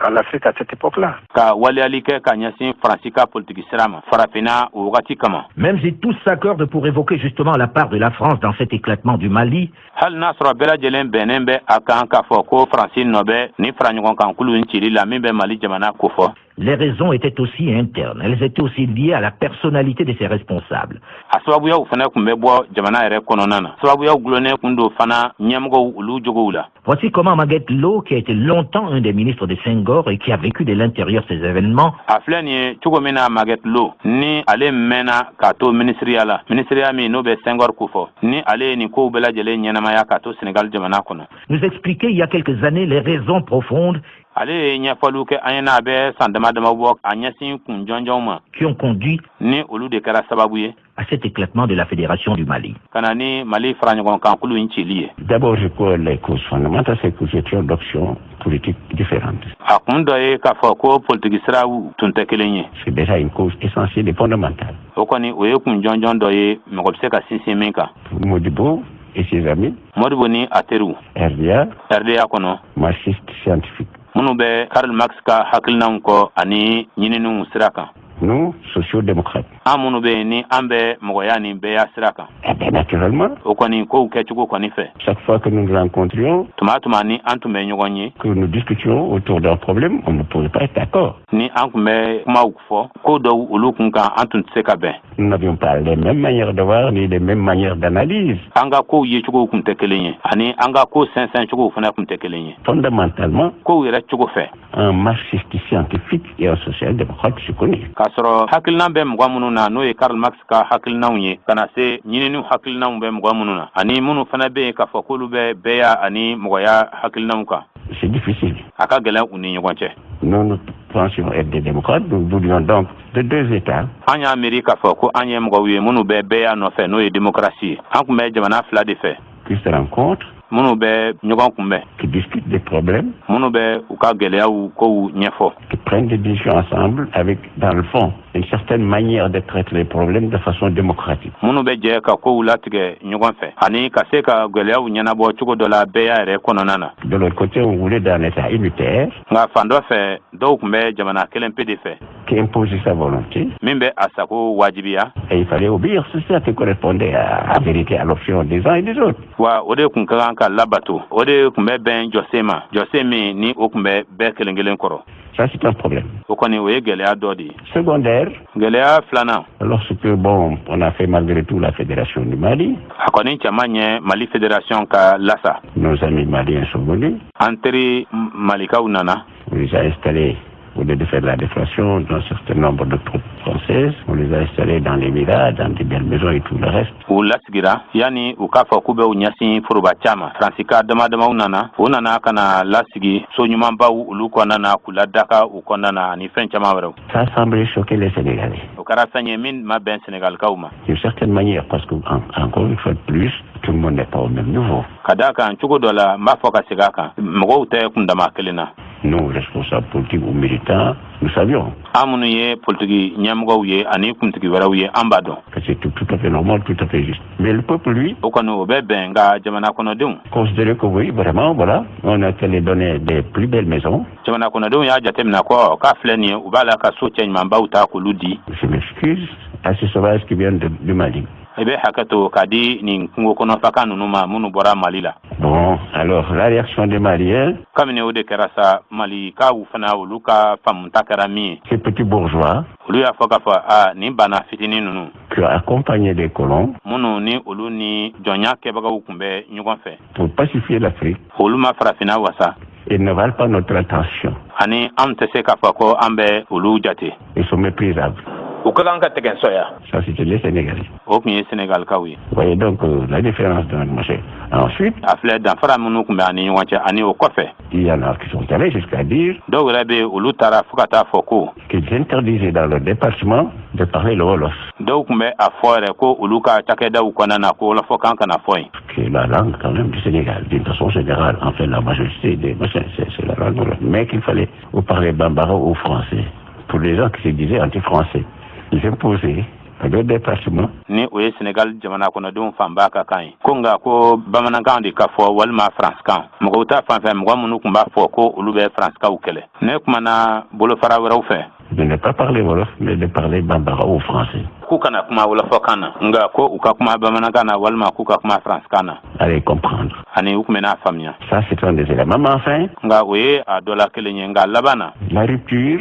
en Afrique à cette époque-là. ka waleyali kɛ ka ɲɛsin Faransi ka politiki sira ma Farafinna o wagati kama. Même si tous s'accordent pour évoquer justement la part de la France dans cet éclatement du Mali, Hali n'a sɔrɔ bɛɛ lajɛlen bɛnnen bɛ a kan k'a fɔ ko Faransi nɔ bɛ ni faraɲɔgɔnkankulu in cili la min bɛ Mali jamana kofɔ, les raisons étaient aussi internes. Elles étaient aussi liées à la personnalité de ses responsables. a sababuyaw fana tun bɛ bɔ jamana yɛrɛ kɔnɔna na. Sababuyaw gulonnen kun don fana ɲɛmɔgɔw olu jogow la. Voici comment Maguette Lo, qui a été longtemps un des ministres de Senghor et qui a vécu de l'intérieur ces événements, A filɛ nin ye cogo min na, Maguette Lo, ni ale mɛnna k'a to minisiriya la, minisiriya min n'o bɛ Senghor kofɔ, ni ale ye nin kow bɛɛ lajɛlen ɲɛnamaya k'a to Senegal jamana kɔnɔ, nous expliquait il y a quelques années les raisons profondes ale ye ɲɛfɔliw kɛ an ye n'a bɛ san dama dama bɔ, a ɲɛsin kun jɔnjɔnw ma qui ont conduit ni olu de kɛra sababu ye à cet éclatement de la Fédération du Mali. ka na ni Mali faraɲɔgɔnkankulu in cili ye. D'abord, je crois les causes fondamentales, c'est que nous étions d'options politiques différentes. A kun dɔ ye k'a fɔ ko politiki siraw tun tɛ kelen ye. C'est déjà une cause essentielle et fondamentale. O kɔni, o ye kun jɔnjɔn dɔ ye, mɔgɔ bɛ se ka sinsin min kan. Modibo et ses amis, Modibo ni a teriw, RDA, RDA kɔnɔ, marxistes scientifiques. minnu bɛ Karl Marx ka hakilinaw kɔ ani ɲininiw sira kan, Nous, sociaux-démocrates. an minnu bɛ yen ni an bɛ mɔgɔya ni bɛɛya sira kan. Eh bien, naturellement, O kɔni, kow kɛcogo kɔni fɛ, chaque fois que nous nous rencontrions, tuma tuma ni an tun bɛ ɲɔgɔn ye, que nous discutions autour d'un problème, on ne pouvait pas être d'accord. ni an tun bɛ kumaw fɔ ko dɔw olu kun kan, an tun tɛ se ka bɛn. Nous n'avions pas les mêmes manières de voir ni les mêmes manières d'analyse. An ka kow yecogow tun tɛ kelen ye ani an ka ko sɛnsɛncogow fana tun tɛ kelen ye. Fondamentalement, Kow yɛrɛ cogo fɛ, un marxiste scientifique et un social-démocrate se connaît. k'a sɔrɔ hakilina bɛ mɔgɔ minnu na, n'o ye Karl Marx ka hakilinaw ye, ka na se ɲininiw hakilinaw bɛ mɔgɔ minnu na, ani minnu fana bɛ yen k'a fɔ k'olu bɛ bɛɛya ani mɔgɔya hakilinaw kan, C'est difficile. a ka gɛlɛn u ni ɲɔgɔn cɛ. Nous, nous pensions être des démocrates, nous voulions donc de deux États, An y'a miiri k'a fɔ ko an ye mɔgɔw ye minnu bɛ bɛɛya nɔfɛ, n'o ye démocratie ye. An tun bɛ jamana fila de fɛ qui se rencontrent, minnu bɛ ɲɔgɔn kunbɛn, qui discutent des problèmes, minnu bɛ u ka gɛlɛyaw kow ɲɛfɔ, qui prennent des décisions ensemble avec, dans le fond, une certaine manière de traiter les problèmes de façon démocratique. minnu bɛ jɛ ka kow latigɛ ɲɔgɔn fɛ ani ka se ka gɛlɛyaw ɲɛnabɔ cogo dɔ la bɛɛya yɛrɛ kɔnɔna na. De l'autre côté, on voulait d'un État unitaire Nka fan dɔ fɛ, dɔw tun bɛ jamana kelen pe de fɛ qui imposait sa volonté. min bɛ a sago wajibiya. Et il fallait obéir. C'est ça qui correspondait à vérité à l'option des uns et des autres. Wa o de tun ka kan ka labato, o de tun bɛ bɛn jɔsen ma, jɔsen min ni o tun bɛ bɛɛ kelen kelen kɔrɔ. Ça, c'est un problème. O kɔni, o ye gɛlɛya dɔ de ye. Secondaire, Gɛlɛya filanan, lorsque, bon, on a fait malgré tout la Fédération du Mali, a kɔni cɛ ma ɲɛ Mali Fédération ka lasa, nos amis maliens sont venus, an teri Malikaw nana, on les a installés Au lieu de faire la déflation d'un certain nombre de troupes françaises, on les a installées dans les villas, dans des belles maisons et tout le reste. U lasigira yanni u k'a fɔ k'u bɛ u ɲɛsin foroba ca ma. Faransi ka dama damaw nana, u nana ka na lasigi so ɲumanbaw olu kɔnɔna na, k'u ladaka u kɔnɔna na, ani fɛn caman wɛrɛw. Ça semblait choquer les Sénégalais. O kɛra fɛn ye min ma bɛn Sénégalikaw ma. D'une certaine manière, parce que, encore une fois de plus, tout le monde n'est pas au même niveau. Ka da kan, cogo dɔ la, n b'a fɔ ka segin a kan, mɔgɔw tɛ kundama kelen na. Nous, responsables politiques ou militants, nous savions An minnu ye politiki ɲɛmɔgɔw ye ani kuntigi wɛrɛw ye, an b'a dɔn que c'est tout à fait normal, tout à fait juste. Mais le peuple, lui, o kɔni, o bɛ bɛn, nka jamana kɔnɔdenw considérait que oui, vraiment, voilà, on a été donner des plus belles maisons. Jamana kɔnɔdenw y'a jateminɛ ko k'a filɛ nin ye, u b'a la ka so cɛ ɲumanbaw ta k'olu di. Je m'excuse à ces sauvages qui viennent du Mali. I bɛ hakɛ to k'a di nin kungo kɔnɔfakan ninnu ma minnu bɔra Mali la. Bon, alors la réaction des Maliens, Kabini o de kɛra sa, Malikaw fana, olu ka faamuta kɛra min ye, ces petits bourgeois olu y'a fɔ k'a fɔ a nin banna fitinin ninnu qui ont accompagné les colons minnu ni olu ni jɔnya kɛbagaw tun bɛ ɲɔgɔn fɛ pour pacifier l'Afrique, olu ma farafinna wasa, ils ne valent pas notre attention. Ani anw tɛ se k'a fɔ ko an bɛ olu jate. Ils sont méprisables. U ka kan ka tɛgɛsɔya. Ça, c'était les Sénégalais. O tun ye Sénégalikaw ye. Vous voyez donc la différence dans le marché. Ensuite, A filɛ, danfara minnu tun bɛ ani ɲɔgɔn cɛ, ani o kɔfɛ, il y en a qui sont allés jusqu'à dire dɔw yɛrɛ bɛ, olu taara fo ka taa fɔ ko qu'ils interdisaient dans leur département de parler le wolof, dɔw tun bɛ a fɔ yɛrɛ ko olu ka cakɛdaw kɔnɔna na, ko wɔlɔfɔkan kana fɔ yen, qui est la langue quand même du Sénégal, d'une façon générale. Enfin, la majorité des machins, c'est la langue wolof. Mais qu'il fallait ou parler bambara ou français. Pour les gens qui se disaient anti-français, ils imposaient à leur département ni o ye Senegal jamana kɔnɔdenw fanba ka kan ye, ko nka ko bamanankan de ka fɔ walima faransikan. Mɔgɔw ta fan fɛ, mɔgɔ minnu tun b'a fɔ ko olu bɛ Faransikaw kɛlɛ, ne kumana bolofara wɛrɛw fɛ de ne pas parler wolof, mais de parler bambara ou français. k'u kana kuma wɔlɔfɔkan na, nka ko u ka kuma bamanankan na walima k'u ka kuma faransikan na. Allez comprendre. Ani u tun bɛ n'a faamuya. Ça, c'est un des éléments. Mais enfin, Nka o ye a dɔ la kelen ye, nka laban na, la rupture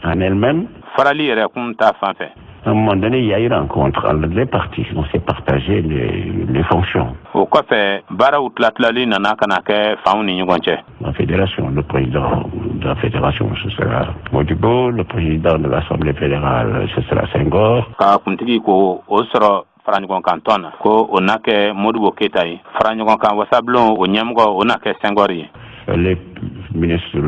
en elle-même, farali yɛrɛ kun ta fan fɛ, à un moment donné, il y a eu une rencontre entre les partis. On s'est partagé les fonctions. O kɔfɛ, baaraw tilatilali nana ka na kɛ fanw ni ɲɔgɔn cɛ. La fédération, le président de la fédération, ce sera Modibo, le président de l'Assemblée fédérale, ce sera Senghor. Ka kuntigi ko o sɔrɔ fara ɲɔgɔn kan tɔn na, ko o na kɛ Modibo Keyita ye, fara ɲɔgɔn kan wasabulon o ɲɛmɔgɔ, o na kɛ Senghor ye. Les ministres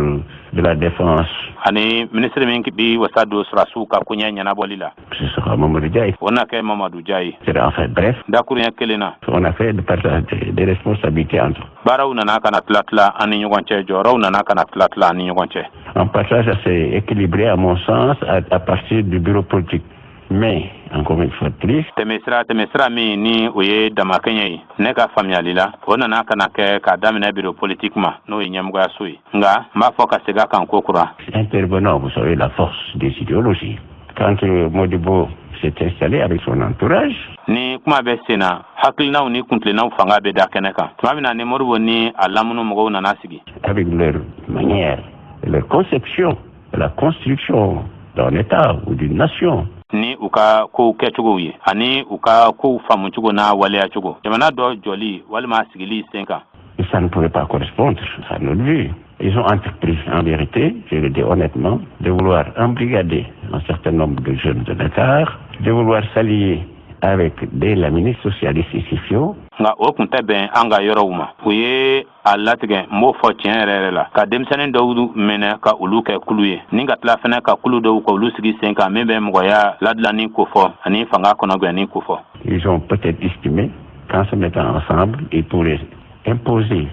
de la Défense, Ani minisiri min bi wasa don sɔrɔdasiw ka koɲɛ ɲɛnabɔli la, ce sera Mamadou Dia. o na kɛ Mamadu Dia ye. Enfin, bref, Dakuruɲɛ kelen na, on a fait le partage des responsabilités entre. baaraw nana ka na tila tila an ni ɲɔgɔn cɛ, jɔyɔrɔw nana ka na tila tila an ni ɲɔgɔn cɛ. Un partage assez équilibré, à mon sens, à partir du bureau politique. Mais, encore une fois de plus, Tɛmɛsira, tɛmɛsira min ni o ye damakɛɲɛ ye, ne ka faamuyali la, o nana ka na kɛ k'a daminɛ bureau politique ma, n'o ye ɲɛmɔgɔyaso ye. Nka n b'a fɔ ka segin a kan ko kura, intervenant, vous savez, la force des idéologies. Quand Modibo s'est installé avec son entourage, Ni kuma bɛ sen na, hakilinaw ni kuntilennaw fanga bɛ da kɛnɛ kan. Tuma min na ni Modibo ni a lamunu mɔgɔw nana sigi, avec leur manière, leur conception de la construction d'un État ou d'une nation, ni u ka kow kɛcogow ye ani u ka kow faamucogo n'a waleyacogo, jamana dɔ jɔli walima sigili sen kan, et ça ne pouvait pas correspondre à notre vue. Ils ont entrepris, en vérité, je le dis honnêtement, de vouloir embrigader un certain nombre de jeunes de Dakar, de vouloir s'allier avec des laministes socialistes ici. Nka o tun tɛ bɛn an ka yɔrɔw ma. U ye a latigɛ, n b'o fɔ tiɲɛ yɛrɛ yɛrɛ la, ka denmisɛnnin dɔw minɛ ka olu kɛ kulu ye, ni ka tila fɛnɛ ka kulu dɔw ka olu sigi sen kan min bɛ mɔgɔya ladilanni kofɔ ani fanga kɔnɔgɛnni kofɔ. Ils ont peut-être estimé qu'en se mettant ensemble, ils pourraient imposer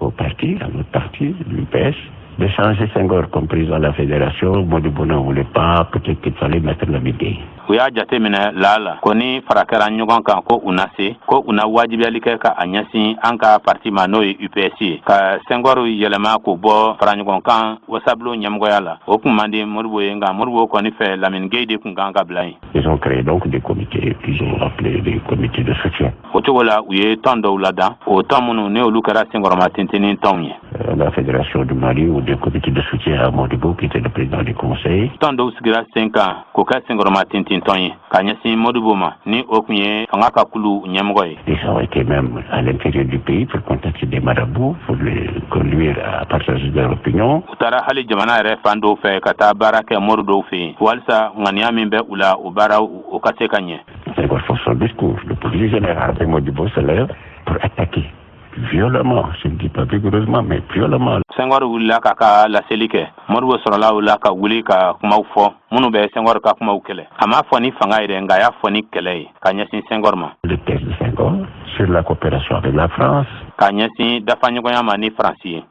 au parti, à notre parti, l'UPS, de changer Senghor comme président de la fédération. Modibo n'en voulait pas, peut-être qu'il fallait mettre Lamine Gueye. U y'a jate minɛ la la ko ni fara kɛra ɲɔgɔn kan, ko u na se ko u na wajibiyali kɛ ka a ɲɛsin an ka parti ma, n'o ye UPS ye, ka Senghor yɛlɛma k'o bɔ fara ɲɔgɔn kan wasabulon ɲɛmɔgɔya la. O kun man di Modibo ye, nka Modibo kɔni fɛ, Lamine Gueye de kun kan ka bila yen. Ils ont créé donc des comités qu'ils ont appelés des comités de soutien. O cogo la, u ye tɔn dɔw ladan, o tɔn minnu ni olu kɛra senkɔrɔma tintinni tɔnw ye. La Fédération du Mali ou des comités de soutien à Modibo, qui était le président du conseil. Tɔn dɔw sigira sen kan k'o kɛ senkɔrɔma tintintɔn ye ka ɲɛsin Modibo ma, ni o tun ye fanga ka kulu ɲɛmɔgɔ ye. Ils ont été même à l'intérieur du pays pour contacter des marabouts, pour les conduire à partager leur opinion. U taara hali jamana yɛrɛ fan dɔw fɛ ka taa baara kɛ mori dɔw fɛ yen, walisa ŋaniya min bɛ u la, o baara o ka se ka ɲɛ. Senghor fait son discours de politique générale et Modibo se lève pour attaquer violemment, je ne dis pas vigoureusement, mais violemment. Senghor wulila k'a ka laseli kɛ. Modibo sɔrɔla o la ka wuli ka kumaw fɔ minnu bɛ Senghor ka kumaw kɛlɛ. A m'a fɔ ni fanga ye dɛ, nka a y'a fɔ ni kɛlɛ ye ka ɲɛsin Senghor ma. Le texte de Senghor sur la coopération avec la France, K'a ɲɛsin dafaɲɔgɔnya ma ni Faransi ye,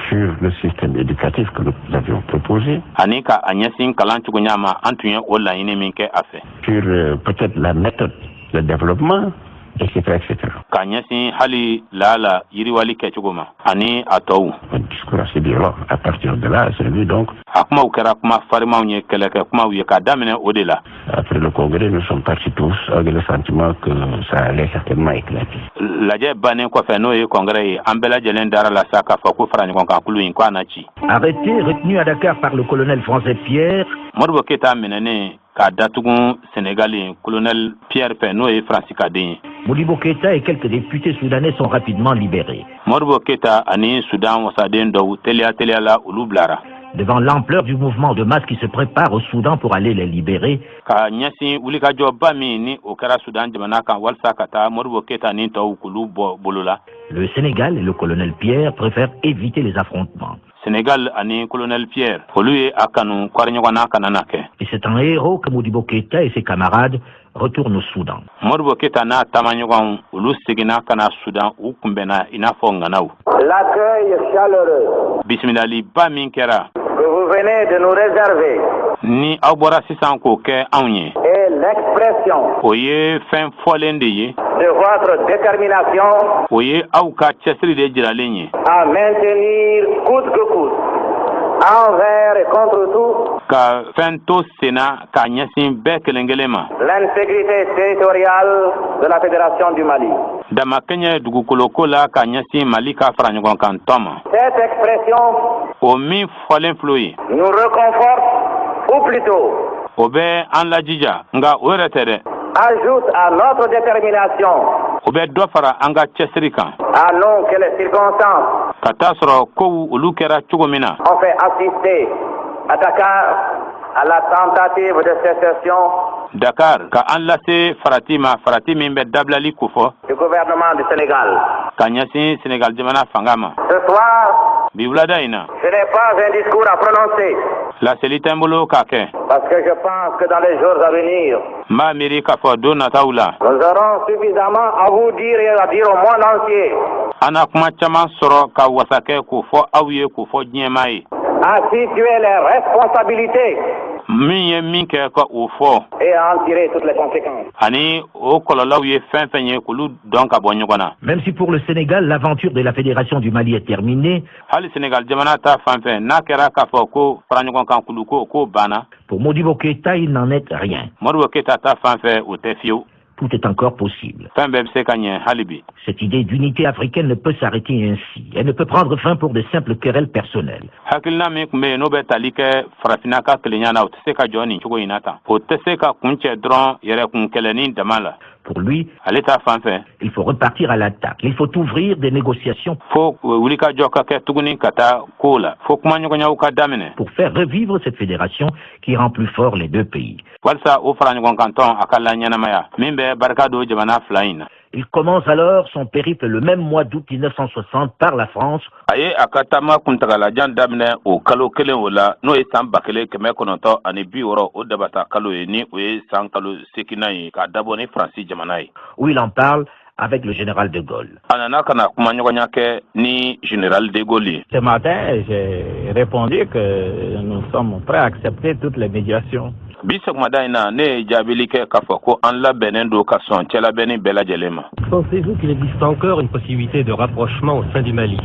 sur le système éducatif que nous avions proposé, ani ka a ɲɛsin kalan cogoya ma, an tun ye o laɲini min kɛ a fɛ, sur peut-être la méthode de développement, etc., etc. K'a ɲɛsin hali laala yiriwali kɛcogo ma ani a tɔw. Un discours assez violent. À partir de là, c'est lui donc. A kumaw kɛra kuma farimaw ye, kɛlɛkɛ kumaw ye, k'a daminɛ o de la. Après le congrès, nous sommes partis tous avec le sentiment que ça allait certainement éclater. Lajɛ bannen kɔfɛ, n'o ye congrès ye, an bɛɛ lajɛlen dara la sa k'a fɔ ko fara ɲɔgɔn kan kulu in ko a na ci. Arrêté, retenu à Dakar par le colonel français Pierre, Modibo Keyita minɛnen k'a datugu Senegali colonel Pierre fɛ, n'o ye Faransi ye. Modibo Keïta et quelques députés soudanais sont rapidement libérés. Modibo Keyita ani Sudan wasaden dɔw, teliya teliya la, olu bilara. Devant l'ampleur du mouvement de masse qui se prépare au Soudan pour aller les libérer, Ka ɲɛsin wulikajɔba min ni o kɛra Sudan jamana kan walasa ka taa Modibo Keyita ni tɔw k'olu bɔ bolo la, le Sénégal et le colonel Pierre préfèrent éviter les affrontements. Senegal ani colonel Pierre, olu ye a kanu kɔri ɲɔgɔn na kana na kɛ. Et c'est en héros que Modibo Keïta et ses camarades retournent au Soudan. Modibo Keyita n'a taamaɲɔgɔnw, olu seginna ka na Sudan, u kunbɛnna i n'a fɔ ŋanaw. L'accueil chaleureux Bisimilaliba min kɛra que vous venez de nous réserver ni aw bɔra sisan k'o kɛ anw ye, est l'expression o ye fɛn fɔlen de ye de votre détermination o ye aw ka cɛsiri de jiralen ye à maintenir coûte que coûte, envers et contre tout, ka fɛn to senna k'a ɲɛsin bɛɛ kelen kelen ma l'intégrité territoriale de la Fédération du Mali. Damakɛɲɛ dugukoloko la ka ɲɛsin Mali ka fara ɲɔgɔn kan tɔn ma. Cette expression O min fɔlen filɛ ye, nous réconforte, ou plutôt o bɛ an lajija, nka o yɛrɛ tɛ dɛ, ajoute à notre détermination, o bɛ dɔ fara an ka cɛsiri kan, à nous que les circonstances ka taa sɔrɔ kow olu kɛra cogo min na ont fait assister à Dakar à la tentative de sécession Dakar ka an lase farati ma, farati min bɛ dabilali kofɔ du gouvernement du Sénégal. ka ɲɛsin Senegal jamana fanga ma. Ce soir, Bi wulada in na, je n'ai pas un discours à prononcer laseli tɛ n bolo k'a kɛ, parce que je pense que dans les jours à venir, n b'a miiri k'a fɔ don nataw la, nous aurons suffisamment à vous dire et à dire au monde entier, an na kuma caman sɔrɔ ka wasa kɛ k'o fɔ aw ye, k'o fɔ diɲɛmaa ye, à situer les responsabilités min ye min kɛ ka o fɔ et à en tirer toutes les conséquences. ani o kɔlɔlɔw ye fɛn fɛn ye, k'olu dɔn ka bɔ ɲɔgɔn na. Même si pour le Sénégal, l'aventure de la Fédération du Mali est terminée, Hali Senegal jamana ta fan fɛ, n'a kɛra k'a fɔ ko fara ɲɔgɔn kan kuluko k'o banna, pour Modibo Keïta, il n'en est rien. Modibo Keyita ta fan fɛ, o tɛ fiyewu. Tout est encore possible. Fɛn bɛɛ bɛ se ka ɲɛ hali bi. Cette idée d'unité africaine ne peut s'arrêter ainsi. Elle ne peut prendre fin pour de simples querelles personnelles. Hakilina min tun bɛ yen, n'o bɛ tali kɛ farafinna ka kelenya na, o tɛ se ka jɔ nin cogo in na tan, o tɛ se ka kun cɛ dɔrɔn yɛrɛkun kɛlɛnin dama la. Pour lui, Ale ta fan fɛ, il faut repartir à l'attaque. Il faut ouvrir des négociations fo wulikajɔ ka kɛ tuguni ka taa ko la, fo kumaɲɔgɔnyaw ka daminɛ pour faire revivre cette fédération qui rend plus fort les deux pays. walisa o fara ɲɔgɔn kan tɔn a ka la ɲɛnamaya min bɛ barika don jamana fila in na. Il commence alors son périple le même mois d'août 1960 par la France A ye a ka taama kuntagalajan daminɛ o kalo kelen o la, n'o ye san 1960 o dabata kalo ye, ni o ye san kalo seginnan ye, k'a dabɔ ni Faransi jamana ye, où il en parle avec le général de Gaulle. A nana ka na kumaɲɔgɔnya kɛ ni général de Gaulle ye. Ce matin, j'ai répondu que nous sommes prêts à accepter toutes les médiations. Bi sɔgɔmada in na, ne ye jaabili kɛ k'a fɔ ko an labɛnnen don ka sɔn cɛlabɛnni bɛɛ lajɛlen ma. Pensez-vous qu'il existe encore une possibilité de rapprochement au sein du Mali?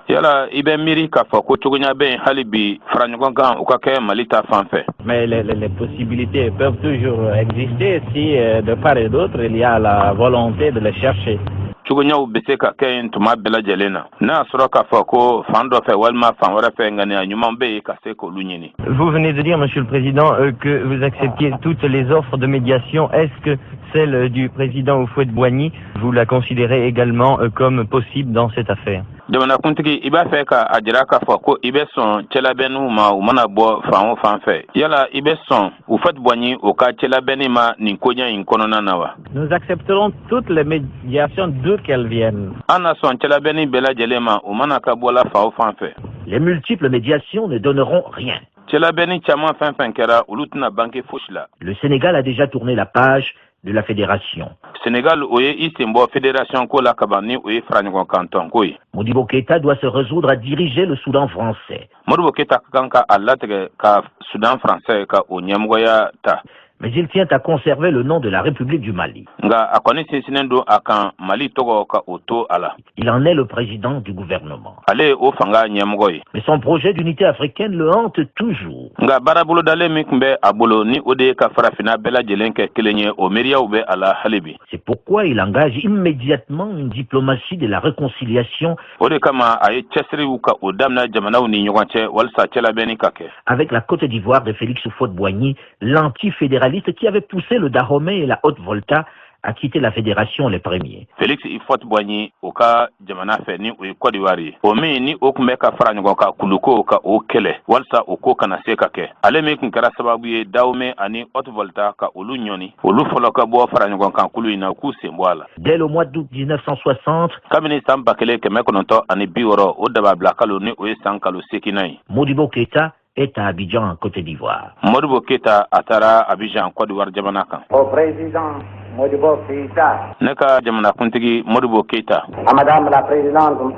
Yala i bɛ miiri k'a fɔ ko cogoya bɛ yen hali bi fara ɲɔgɔn kan u ka kɛ Mali ta fan fɛ? Mais les possibilités peuvent toujours exister si de part et d'autre il y a la volonté de les chercher. Cogoɲaw bɛ se ka kɛ yen tuma bɛɛ lajɛlen na, n'a y'a sɔrɔ k'a fɔ ko fan dɔ fɛ walima fan wɛrɛ fɛ, ŋaniya ɲuman bɛ yen ka se k'olu ɲini. Vous venez de dire, Monsieur le Président, que vous acceptiez toutes les offres de médiation. Est-ce que celle du président Houphouët-Boigny, vous la considérez également comme possible dans cette affaire? Jamanakuntigi, i b'a fɛ ka a jira k'a fɔ ko i bɛ sɔn cɛlabɛnniw ma, u mana bɔ fan o fan fɛ. Yala i bɛ sɔn Houphouët-Boigny o ka cɛlabɛnni ma nin koɲɛ in kɔnɔna na wa? Nous accepterons toutes les médiations, d'où qu'elles viennent. An na sɔn cɛlabɛnni bɛɛ lajɛlen ma, u mana ka bɔla fan o fan fɛ. Les multiples médiations ne donneront rien. Cɛlabɛnni caman fɛn fɛn kɛra, olu tɛna bange fosi la. Le Sénégal a déjà tourné la page de la fédération. Sénégal o ye i sen bɔ fédération ko la kaban, ni o ye faraɲɔgɔnkan tɔn ko ye. Modibo Keïta doit se résoudre à diriger le Soudan français. Modibo Keïta ka kan ka a latigɛ ka Soudan français ka o ɲɛmɔgɔya ta. Mais il tient à conserver le nom de la République du Mali. Nka a kɔni sinsinnen don a kan Mali tɔgɔ ka o to a la. Il en est le président du gouvernement. Ale ye o fanga ɲɛmɔgɔ ye. Mais son projet d'unité africaine le hante toujours. Nka baara bolodalen min tun bɛ a bolo, ni o de ye ka farafinna bɛɛ lajɛlen kɛ kelen ye, o miiriyaw bɛ a la hali bi. C'est pourquoi il engage immédiatement une diplomatie de la réconciliation O de kama a ye cɛsiriw ka o daminɛ jamanaw ni ɲɔgɔn cɛ walisa cɛlabɛnni ka kɛ. avec la Côte d'Ivoire de Félix Houphouët-Boigny, l'antifédéraliste qui avait poussé le Dahomey et la Haute-Volta à quitter la fédération les premiers. Félix Houphouët-Boigny o ka jamana fɛ, ni o ye Côte d'Ivoire ye, o min ni o tun bɛ ka fara ɲɔgɔn kan kuluko ka o kɛlɛ walisa o ko kana se ka kɛ, ale min tun kɛra sababu ye Dahomey ani Haute-Volta ka olu ɲɔni, olu fɔlɔ ka bɔ fara ɲɔgɔn kan kulu in na, k'u sen bɔ a la. Dès le mois d'août 1960, Kabini san 1960, o dababila kalo, ni o ye san kalo seeginna ye, Modibo Keïta est à Abidjan, en Côte d'Ivoire. Modibo Keïta a taara Abidjan, Côte d'Ivoire jamana kan. Au président Modibo Keïta, Ne ka jamanakuntigi Modibo Keïta, à Madame la présidente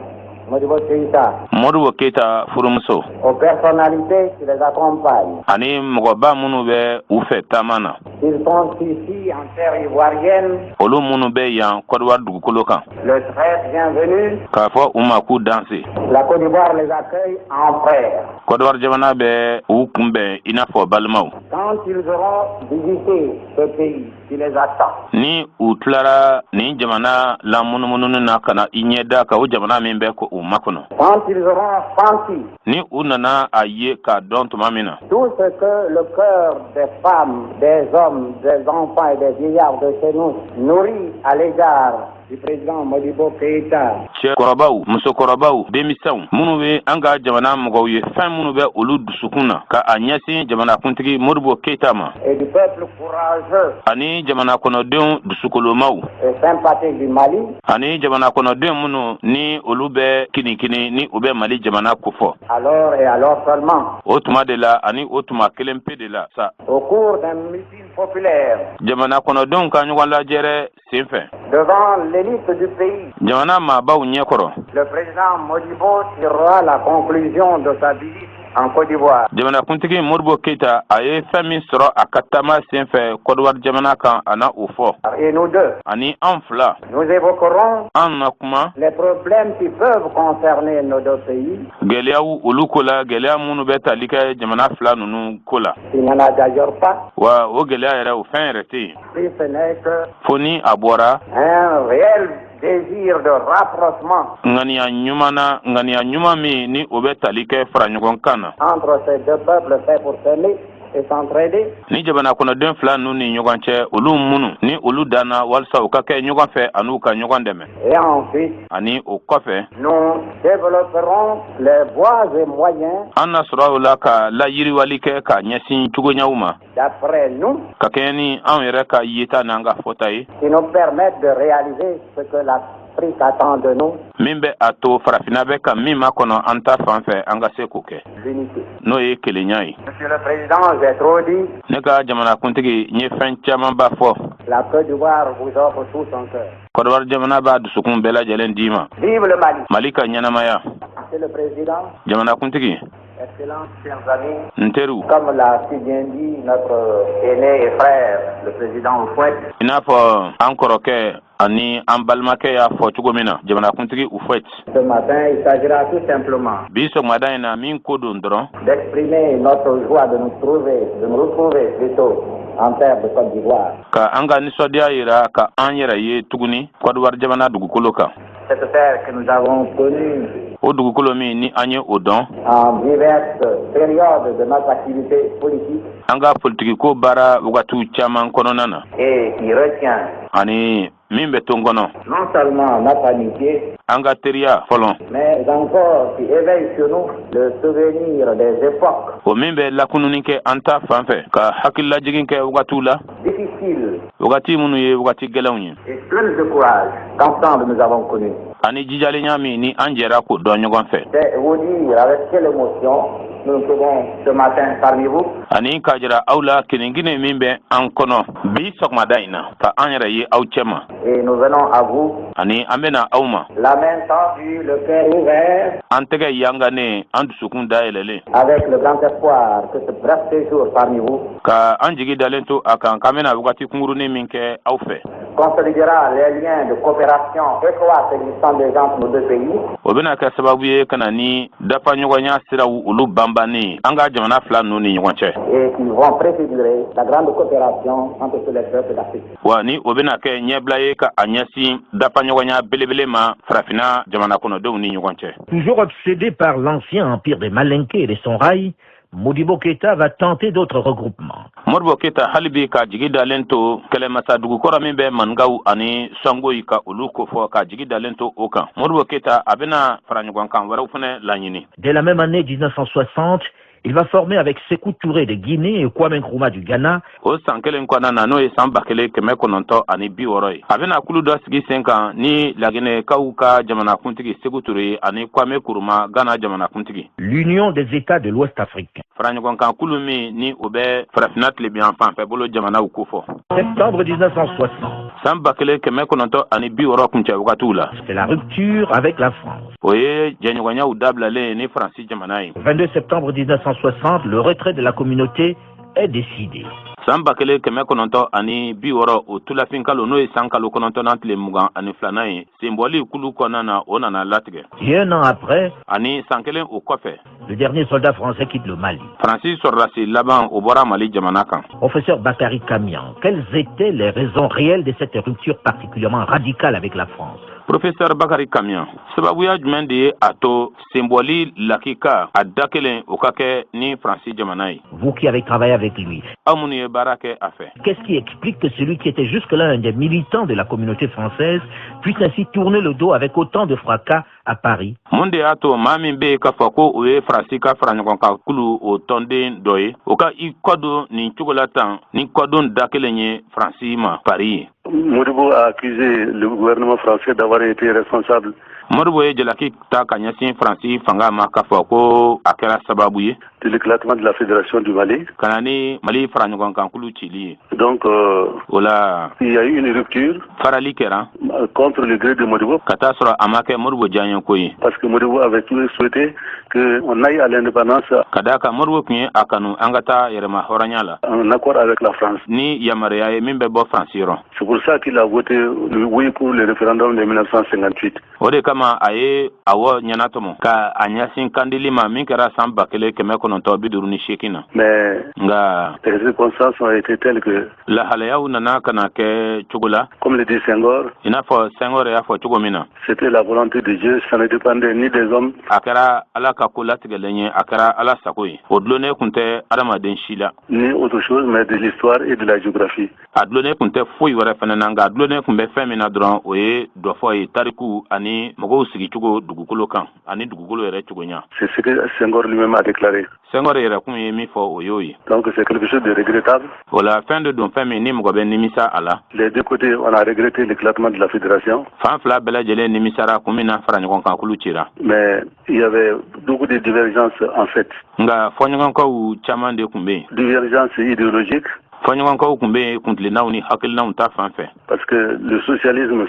Modibo Keïta, Modibo Keïta furumuso, aux personnalités qui les accompagnent. ani mɔgɔba minnu bɛ u fɛ taama na. Ils sont ici en terre ivoirienne, Olu minnu bɛ yan Côte d'Ivoire dugukolo kan, le très bienvenu. k'a fɔ u ma k'u danse. La Côte d'Ivoire les accueille en frères. Côte d'Ivoire jamana bɛ u kunbɛn i n'a fɔ balimaw. Quand ils auront visité ce pays qui les attend, Ni u tilara nin jamana lamunumununi na ka na i ɲɛ da kan, o jamana min bɛ ko u makɔnɔ, quand ils auront senti ni u nana a ye k'a dɔn tuma min na tout ce que le cœur des femmes, des hommes, des enfants et des vieillards de chez nous nourrit à l'égard du président Modibo Keïta, cɛkɔrɔbaw, musokɔrɔbaw, denmisɛnw minnu bɛ an ka jamana mɔgɔw ye, fɛn minnu bɛ olu dusukun na ka a ɲɛsin jamanakuntigi Modibo Keïta ma, et du peuple courageux ani jamana kɔnɔdenw dusukolomaw et sympathique du Mali, ani jamana kɔnɔden minnu ni olu bɛ kinikini, ni u bɛ Mali jamana kofɔ, alors et alors seulement, o tuma de la ani o tuma kelen pe de la sa, au cours d'un meeting populaire, jamana kɔnɔdenw ka ɲɔgɔn lajɛrɛ sen fɛ, devant l'élite du pays, jamana maabaw ɲɛkɔrɔ, le président Modibo tirera la conclusion de sa visite en Côte d'Ivoire. jamanakuntigi Modibo Keïta a ye fɛn min sɔrɔ a ka taama sen fɛ Kɔdiwari jamana kan, a na o fɔ. Et nous deux, Ani an fila, nous évoquerons an na kuma les problèmes qui peuvent concerner nos deux pays. gɛlɛyaw olu ko la, gɛlɛya minnu bɛ tali kɛ jamana fila ninnu ko la. S'il n'y en a d'ailleurs pas, Wa o gɛlɛya yɛrɛ, o fɛn yɛrɛ tɛ yen, si ce n'est que fo ni a bɔra un réel désir de rapprochement ŋaniya ɲuman na, ŋaniya ɲuman min ni o bɛ tali kɛ fara ɲɔgɔn kan na entre ces deux peuples faits pour s'aimer et s'entraider. ni jamana kɔnɔden fila ninnu ni ɲɔgɔn cɛ, olu minnu ni olu danna walisa u ka kɛ ɲɔgɔn fɛ an'u ka ɲɔgɔn dɛmɛ. Et ensuite, Ani o kɔfɛ, nous développerons les voies et moyens, an na sɔrɔ o la ka layiriwali kɛ ka ɲɛsin cogoɲaw ma, d'après nous, ka kɛɲɛ ni anw yɛrɛ ka yeta n'an ka fɔta ye, qui nous permettent de réaliser ce que l'Afrique attend de nous, min bɛ a to farafinna bɛ ka min makɔnɔ an ta fan fɛ, an ka se k'o kɛ, l'unité. n'o ye kelenya ye. Monsieur le Président, j'ai trop dit. Ne ka jamanakuntigi, n ye fɛn camanba fɔ. La Côte d'Ivoire vous offre tout son cœur. Kɔdiwari jamana b'a dusukun bɛɛ lajɛlen d'i ma. Vive le Mali. Mali ka ɲɛnamaya. Monsieur le Président, Jamanakuntigi, Excellences, chers amis, n teriw, comme l'a si bien dit notre aîné et frère, le président Houphouët, i n'a fɔ an kɔrɔkɛ ani an balimakɛ y'a fɔ cogo min na, jamanakuntigi Houphouët, ce matin, il s'agira tout simplement bi sɔgɔmada in na, min ko don dɔrɔn, d'exprimer notre joie de nous trouver, de nous retrouver plutôt en terre de Côte d'Ivoire. Ka an ka nisɔndiya yira ka an yɛrɛ ye tuguni Kɔdiwari jamana dugukolo kan. Cette terre que nous avons connue O dugukolo min ni an ye o dɔn en diverses périodes de notre activité politique an ka politikiko baara wagatiw caman kɔnɔna na et qui retient ani min bɛ to n kɔnɔ non seulement notre amitié, an ka teriya fɔlɔ, mais encore qui éveille sur nous le souvenir des époques o min bɛ lakununi kɛ an ta fan fɛ ka hakililajigin kɛ wagatiw la difficiles wagati minnu ye wagati gɛlɛnw ye et pleines de courage qu'ensemble nous avons connues. ani jijalenya min ni an jɛra k'o dɔn ɲɔgɔn fɛ. C'est vous dire avec quelle émotion nous nous trouvons ce matin parmi vous. Ani k'a jira aw la kinigini min bɛ an kɔnɔ bi sɔgɔmada in na ka an yɛrɛ ye aw cɛ ma. Et nous venons à vous, Ani an bɛna aw ma la main tendue, le cœur ouvert, an tɛgɛ yanganen, an dusukun dayɛlɛlen, avec le grand espoir que ce bref séjour parmi vous ka an jigi dalen to a kan k'an bɛna wagati kunkurunin min kɛ aw fɛ, consolidera les liens de coopération étroits existant déjà entre nos deux pays o bɛna kɛ sababu ye ka na ni dafaɲɔgɔnya siraw olu banbannen an ka jamana fila ninnu ni ɲɔgɔn cɛ, et qui vont préfigurer la grande coopération entre tous les peuples d'Afrique. Wa ni o bɛna kɛ ɲɛbila ye ka a ɲɛsin dafaɲɔgɔnya belebele ma farafinna jamana kɔnɔdenw ni ɲɔgɔn cɛ. Toujours obsédé par l'ancien empire des Malinké et des Songhai, Modibo Keïta va tenter d'autres regroupements. Modibo Keyita hali bi ka jigi dalen to kɛlɛmasa dugukɔrɔ min bɛ Maninkaw ani Sɔngoyi ka olu kofɔ, ka jigi dalen to o kan, Modibo Keyita a bɛna fara ɲɔgɔn kan wɛrɛw fana laɲini. Dès la même année 1960, il va former avec Sékou Touré de Guinée et Kwame Nkrumah du Ghana O san kelen kɔnɔna na, n'o ye san 1960 ye, a bɛna kulu dɔ sigi sen kan ni Laginɛkaw ka jamanakuntigi Seku Ture ye ani Kwame Nkrumah, Ghana jamanakuntigi, l'Union des États de l'Ouest africain. Fara ɲɔgɔn kan kulu min ni o bɛ farafinna tilebiyan fanfɛ bolo jamanaw kofɔ. Septembre 1960, San 1960 kuncɛ wagatiw la, c'est la rupture avec la France. o ye jɛɲɔgɔnyaw dabilalen ni Faransi jamana ye. 22 septembre 1960, le retrait de la communauté est décidé. San 1960 o tulafin kalo, n'o ye san kalo 9nan tile 22nan ye, senbɔli kulu kɔnɔna na, o nana latigɛ. Et un an après, Ani san kelen o kɔfɛ, le dernier soldat français quitte le Mali. Faransi sɔrɔdasi laban, o bɔra Mali jamana kan. Professeur Bakary Kamian, quelles étaient les raisons réelles de cette rupture particulièrement radicale avec la France? Professeur Bakari Kamian, sababuya jumɛn de ye a to senbɔli lakika a da kelen o ka kɛ ni Faransi jamana ye? Vous qui avez travaillé avec lui, Aw minnu ye baara kɛ a fɛ, qu'est-ce qui explique que celui qui était jusque-là un des militants de la communauté française puisse ainsi tourner le dos avec autant de fracas à Paris? Mun de y'a to maa min bɛ yen k'a fɔ ko o ye Faransi ka fara ɲɔgɔn kan kulu o tɔnden dɔ ye, o ka i kɔdon nin cogo la tan ni kɔdon da kelen ye Faransi ma Paris ye? Modibo a accusé le gouvernement français d'avoir été responsable Modibo ye jalaki ta ka ɲɛsin Faransi fanga ma k'a fɔ ko a kɛra sababu ye de l'éclatement de la Fédération du Mali. ka na ni Mali fara ɲɔgɔn kan kulu cili ye. Donc, O la, il y a eu une rupture farali kɛra contre le gré de Modibo ka taa sɔrɔ a ma kɛ Modibo diyaɲɛ ye, parce que Modibo avait toujours souhaité qu'on aille à l'indépendance ka d'a kan Modibo tun ye a kanu an ka taa yɛrɛma hɔrɔnya la en accord avec la France. ni yamaruya ye min bɛ bɔ Faransi yɔrɔ. C'est pour ça qu'il a voté le oui pour le référendum de 1958. O de kama a ye awɔ ɲɛnatɔmɔ ka a ɲɛsin kandili ma min kɛra san 1958 na. Mais Nka les circonstances ont été telles que, lahalayaw nana ka na kɛ cogo la, comme le dit Senghor, i n'a fɔ Senghor y'a fɔ cogo min na, c'était la volonté de Dieu, ça ne dépendait ni des hommes, a kɛra Ala ka ko latigɛlen ye, a kɛra Ala sago ye, o dulonnen kun tɛ adamaden si la, ni autre chose, mais de l'histoire et de la géographie. A dulonnen kun tɛ foyi wɛrɛ fɛnɛ na, nka a dulonnen kun bɛ fɛn min na dɔrɔn, o ye dɔfɔ ye, tariku ani mɔgɔw sigicogo dugukolo kan ani dugukolo yɛrɛ cogo ɲa. C'est ce que Senghor lui-même a déclaré. Senghor yɛrɛ kun ye min fɔ, o y'o ye. Donc c'est quelque chose de regrettable. O la, fɛn de don, fɛn min ni mɔgɔ bɛ nimisa a la. Les deux côtés, on a regretté l'éclatement de la fédération, Fan fila bɛɛ lajɛlen nimisara kun min na fara ɲɔgɔn kan kulu cira, mais il y avait beaucoup de divergences en fait. Nka fɔɲɔgɔnkɔw caman de tun bɛ yen. Divergences idéologiques, Fɔɲɔgɔnkɔw tun bɛ yen kuntilennaw ni hakilinaw ta fan fɛ, parce que le socialisme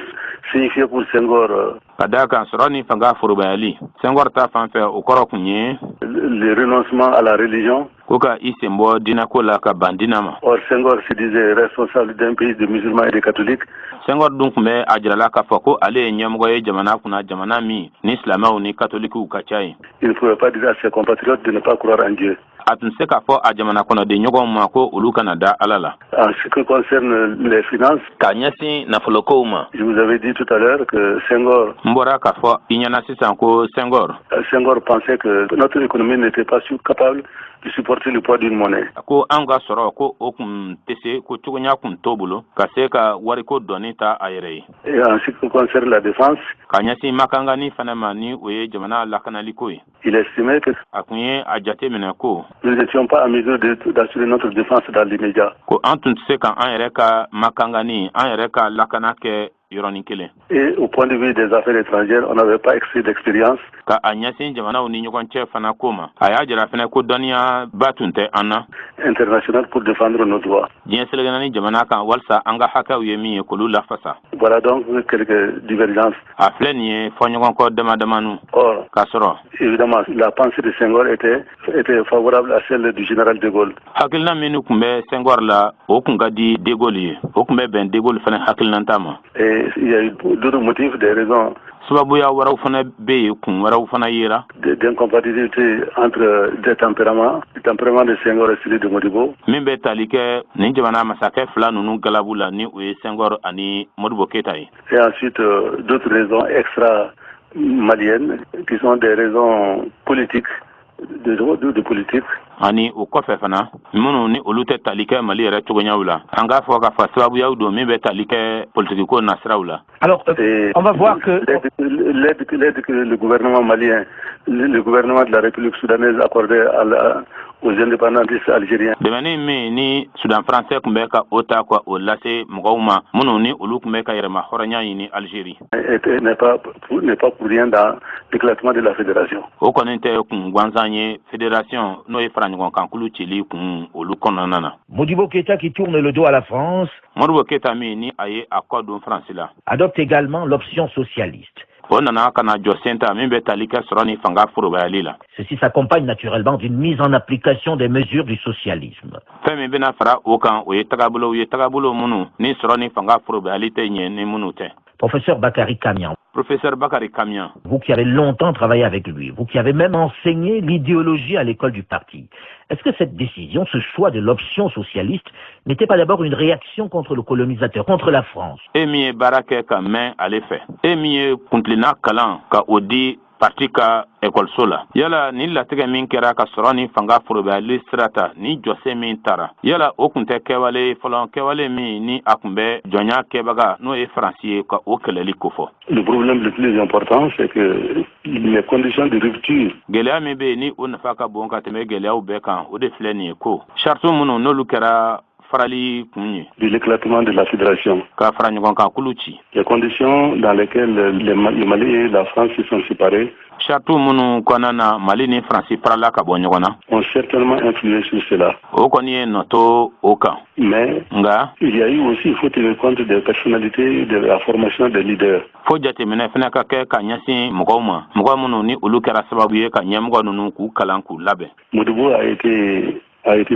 signifiait pour Senghor ka d'a kan sɔrɔ ni fanga forobayali, Senghor ta fan fɛ, o kɔrɔ kun ye le renoncement à la religion. ko ka i sen bɔ diinɛko la, ka ban diinɛ ma. Or, Senghor se disait responsable d'un pays de musulmans et de catholiques. Senghor dun tun bɛ a jirala k'a fɔ ko ale ye ɲɛmɔgɔ ye jamana kunna, jamana min ni silamɛw ni katolikiw ka ca yen. Il ne pouvait pas dire à ses compatriotes de ne pas croire en Dieu. A tun se k'a fɔ a jamana kɔnɔden ɲɔgɔnw ma ko olu kana da Ala la. En ce qui concerne les finances, k'a ɲɛsin nafolokow ma, je vous avais dit tout à l'heure que Senghor, n bɔra k'a fɔ i ɲɛna sisan ko Senghor, Senghor pensait que notre économie n'était pas capable de supporter le poids d'une monnaie. Ko an ka sɔrɔ, ko o kun tɛ se, ko cogoya kun t'o bolo ka se ka wariko dɔɔni ta a yɛrɛ ye. Et en ce qui concerne la défense, k'a ɲɛsin makangani fana ma, ni o ye jamana lakanaliko ye, il estimait que a kun ye a jate minɛ ko nous n'étions pas en mesure d'assurer notre défense dans l'immédiat. ko an tun tɛ se ka an yɛrɛ ka makangani, an yɛrɛ ka lakana kɛ yɔrɔnin kelen. Et au point de vue des affaires étrangères, on n'avait pas excès d'expérience. Ka a ɲɛsin jamanaw ni ɲɔgɔn cɛ fana ko ma, a y'a jira fana ko dɔnniya ba tun tɛ an na international pour défendre nos droits. diɲɛ seleke naani jamana kan, walisa an ka hakɛw ye min ye, k'olu lafasa. Voilà donc quelques divergences. A filɛ nin ye fɔɲɔgɔnkɔ dama damanu. Or, k'a sɔrɔ, évidemment, la pensée de Senghor était favorable à celle du général de Gaulle. Hakilina minnu tun bɛ Senghor la, o kun ka di de Gaulle ye, o tun bɛ bɛn de Gaulle fana hakilinata ma. Et il y a eu d'autres motifs, des raisons Sababuya wɛrɛw fana bɛ yen, kun wɛrɛw fana yera. d'incompatibilité entre des tempéraments, le tempérament de Senghor et celui de Modibo. Min bɛ tali kɛ nin jamana masakɛ fila ninnu galabu la, ni o ye Senghor ani Modibo Keyita ye. Et ensuite, d'autres raisons extra-maliennes, qui sont des raisons politiques, de politique. Ani o kɔfɛ fana, minnu ni olu tɛ tali kɛ Mali yɛrɛ cogoyaw la, an k'a fɔ k'a fɔ sababuyaw don min bɛ tali kɛ politikiko nasiraw la. Alors, Et on va voir que l'aide que le gouvernement malien, le gouvernement de la République soudanaise accordait aux indépendantistes algériens. Dɛmɛni min ni Sudan français tun bɛ ka o ta ka o lase mɔgɔw ma minnu ni olu tun bɛ ka yɛrɛma hɔrɔnya ɲini Algérie, n'est pas pour rien dans l'éclatement de la fédération. O kɔni tɛ kun gansan ye fédération, n'o ye faraɲɔgɔnkankulu cili kun, olu kɔnɔna na. Modibo Keïta, qui tourne le dos à la France, Modibo Keyita min ni a ye a kɔ don Faransi la, adopte également l'option socialiste. O nana ka na jɔ sen ta min bɛ tali kɛ sɔrɔ ni fanga forobayali la. Ceci s'accompagne naturellement d'une mise en application des mesures du socialisme. Fɛn min bɛna fara o kan, o ye tagabolow ye, tagabolo minnu ni sɔrɔ ni fanga forobayali tɛ ɲɛ ni minnu tɛ. Professeur Bakary Kamian, Professeur Bakary Kamian, vous qui avez longtemps travaillé avec lui, vous qui avez même enseigné l'idéologie à l'école du parti, est-ce que cette décision, ce choix de l'option socialiste, n'était pas d'abord une réaction contre le colonisateur, contre la France? E min ye baara kɛ ka mɛn ale fɛ, e min ye kuntilenna kalan ka o di parti ka ekɔliso la, yala ni latigɛ min kɛra ka sɔrɔ ni fanga forobayali sira ta, ni jɔsen min tara, yala o kun tɛ kɛwale fɔlɔ, kɛwale min ni a kun bɛ jɔnya kɛbaga, n'o ye Faransi ye, ka o kɛlɛli kofɔ? Le problème le plus important, c'est que les conditions de rupture Gɛlɛya min bɛ yen ni o nafa ka bon ka tɛmɛ gɛlɛyaw bɛɛ kan, o de filɛ nin ye ko sariti minnu n'olu kɛra farali kun ye de l'éclatement de la fédération, ka fara ɲɔgɔn kan kulu ci, les conditions dans lesquelles le Mali et la France se sont séparés sariti minnu kɔnɔna na Mali ni Faransi farala ka bɔ ɲɔgɔn na, ont certainement influé sur cela. o kɔni ye nɔ to o kan. Mais Nka il y a eu aussi, il faut tenir compte des personnalités, de la formation des leaders. fo jateminɛ fana ka kɛ ka ɲɛsin mɔgɔw ma, mɔgɔ minnu ni olu kɛra sababu ye ka ɲɛmɔgɔ ninnu k'u kalan, k'u labɛn. Modibo a été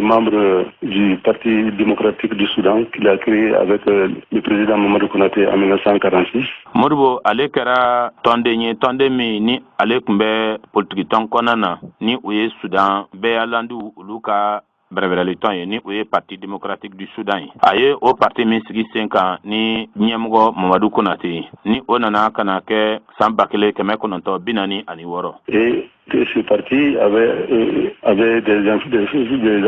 membre du Parti démocratique du Soudan qu'il a créé avec le président Mamadou Konaté en 1946. Modibo ale kɛra tɔnden ye, tɔnden min ni ale tun bɛ politikitɔn kɔnɔna na, ni o ye Sudan bɛɛyalandiw olu ka bɛrɛbɛrɛlitɔn ye, ni o ye Parti démocratique du Soudan ye. A ye o parti min sigi sen kan ni ɲɛmɔgɔ Mamadu Konate ye, ni o nana ka na kɛ san 1946. Et que ce parti avait des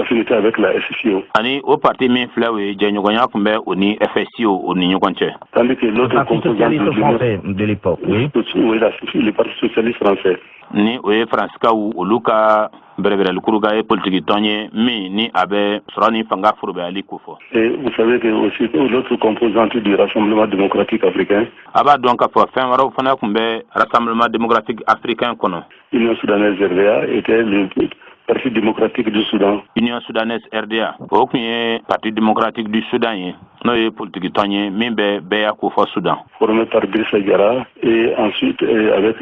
affinités avec la FSIO. Ani o parti min filɛ, o ye jɛɲɔgɔnya tun bɛ o ni FSIO o ni ɲɔgɔn cɛ. Tandis que Le l'autre Parti composante socialiste de français de l'époque, oui. Oui, le Parti socialiste français. Ni o ye Faransikaw olu ka bɛrɛbɛrɛlikuruka ye, politiki tɔn ye min ni a bɛ sɔrɔ ni fanga forobayali kofɔ. Et vous savez que aussi l'autre composante du Rassemblement démocratique africain, A b'a dɔn k'a fɔ fɛn wɛrɛw fana tun bɛ Rassemblement démocratique africain kɔnɔ. Union soudanaise RDA, était le Parti démocratique du Soudan. Union soudanaise RDA, o tun ye Parti démocratique du Soudan ye, n'o ye politiki tɔn ye min bɛ bɛɛya kofɔ Soudan. Formé par Drissa Diarra et ensuite avec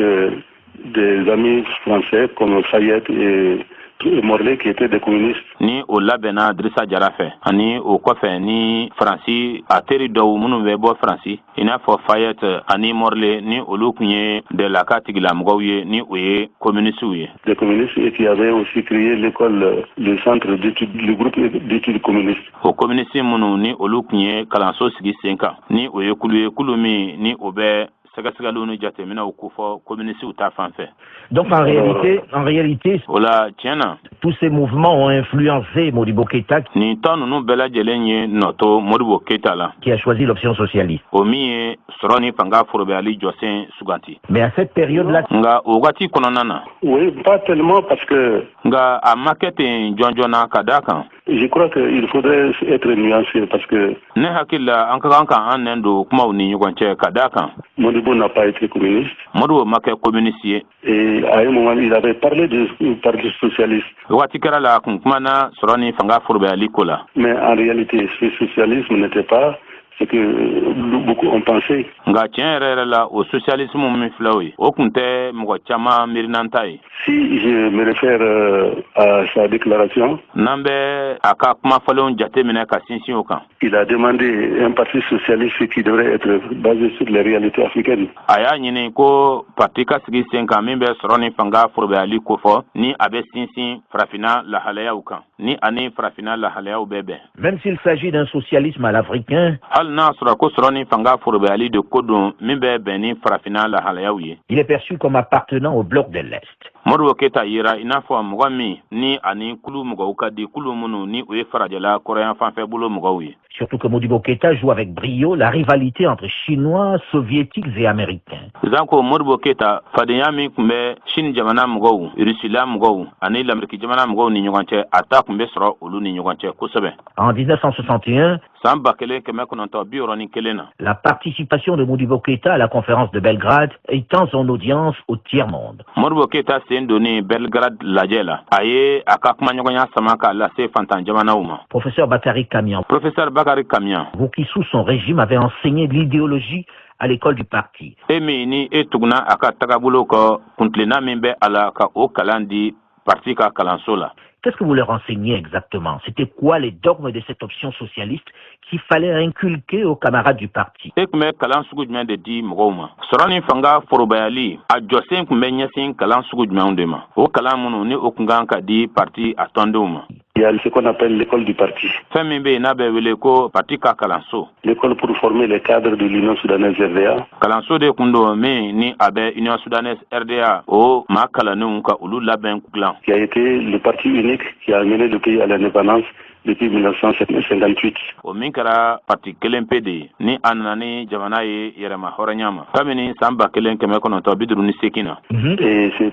des amis français comme Fayet et Et Morley qui étaient des communistes. Ni o labɛnna Dirisa Jara fɛ, ani o kɔfɛ ni Faransi a teri dɔw minnu bɛ bɔ Faransi, i n'a fɔ Fayette ani Morley, ni olu tun ye dɛlaka tigilamɔgɔw ye, ni o ye communisiw ye. Des communistes et qui avaient aussi créé l'école, le centre d'études, le groupe d'études communistes. O communiste minnu ni olu tun ye kalanso sigi sen kan, ni o ye kulu ye, kulu min ni o bɛ sɛgɛsɛgɛliw ni jateminɛw kofɔ communisiw ta fan fɛ. Donc en réalité, O la, tiɲɛ na, tous ces mouvements ont influencé Modibo Keïta nin tɔn ninnu bɛɛ lajɛlen ye nɔ to Modibo Keyita la, qui a choisi l'option socialiste. o min ye sɔrɔ ni fanga forobayali jɔsen suganti. Mais à cette période-là, Nka o wagati kɔnɔna na, Oui, pas tellement parce que nka a ma kɛ ten jɔn joona, ka da kan, je crois qu'il faudrait être nuancé parce que ne hakili la, an ka kan ka an nɛn don kumaw ni ɲɔgɔn cɛ, ka da kan, Modibo n'a pas été communiste. Modibo ma kɛ communiste ye. Et à un moment, il avait parlé du Parti socialiste. Wagati kɛra la, a kun kumana sɔrɔ ni fanga forobayali ko la. Mais en réalité, ce socialisme n'était pas ce que beaucoup ont pensé. Nka tiɲɛ yɛrɛ yɛrɛ la, o socialisme min filɛ, o ye, o kun tɛ mɔgɔ caman miirinanta ye. Si je me réfère à sa déclaration, N'an bɛ a ka kuma fɔlenw jate minɛ ka sinsin o kan, il a demandé un parti socialiste qui devrait être basé sur les réalités africaines. a y'a ɲini ko parti ka sigi sen kan min bɛ sɔrɔ ni fanga forobayali kofɔ, ni a bɛ sinsin farafinna lahalayaw kan, ni ani farafinna lahalayaw bɛ bɛn. Même s'il s'agit d'un socialisme à l'africain, Hali n'a sɔrɔ ko sɔrɔ ni fanga forobayali de ko don min bɛ bɛn ni farafinna lahalayaw ye, il est perçu comme appartenant au bloc de l'Est. Modibo Keyita yera i n'a fɔ mɔgɔ min ni ani kulu mɔgɔw ka di, kulu minnu ni o ye farajɛla kɔrɔyan fanfɛ bolo mɔgɔw ye. Surtout que Modibo Keïta joue avec brio la rivalité entre Chinois, Soviétiques et Américains. Zanko Modibo Keyita, fadenya min tun bɛ Sini jamana mɔgɔw, Rusila mɔgɔw ani Lameriki jamana mɔgɔw ni ɲɔgɔn cɛ, a ta tun bɛ sɔrɔ olu ni ɲɔgɔn cɛ kosɛbɛ. En 1961, San 1961 na, la participation de Modibo Keïta à la conférence de Belgrade étend son audience au tiers-monde. Modibo Keyita sen donni Belgrade lajɛ la, a ye a ka kumaɲɔgɔnya sama k'a lase fantan jamanaw ma. Professeur Bakary Kamian, Professeur Bakary Kamian, vous qui sous son régime avez enseigné l'idéologie à l'école du parti, e min ni e tuguna a ka tagabolo kɔ, kuntilenna min bɛ a la ka o kalan di parti ka kalanso la, qu'est-ce que vous leur enseignez exactement? C'était quoi les dogmes de cette option socialiste qu'il fallait inculquer aux camarades du parti? E tun bɛ kalan sugu jumɛn de di mɔgɔw ma? Sɔrɔ ni fanga forobayali a jɔsen tun bɛ ɲɛsin kalan sugu jumɛnw de ma, o kalan minnu ni o kun kan ka di parti a tɔndenw ma? Il y a ce qu'on appelle l'école du parti. Fɛn min bɛ yen n'a bɛ wele ko parti ka kalanso. L'école pour former les cadres de l'Union soudanaise RDA. Kalanso de kun don min ni a bɛ Union soudanaise RDA o maa kalannenw ka olu labɛn dilan. Qui a été le parti unique qui a mené le pays à l'indépendance depuis 1958. O min kɛra parti kelen pe de ye ni a nana ni jamana ye yɛrɛma hɔrɔnya ma kabini san 1958 na. Et ce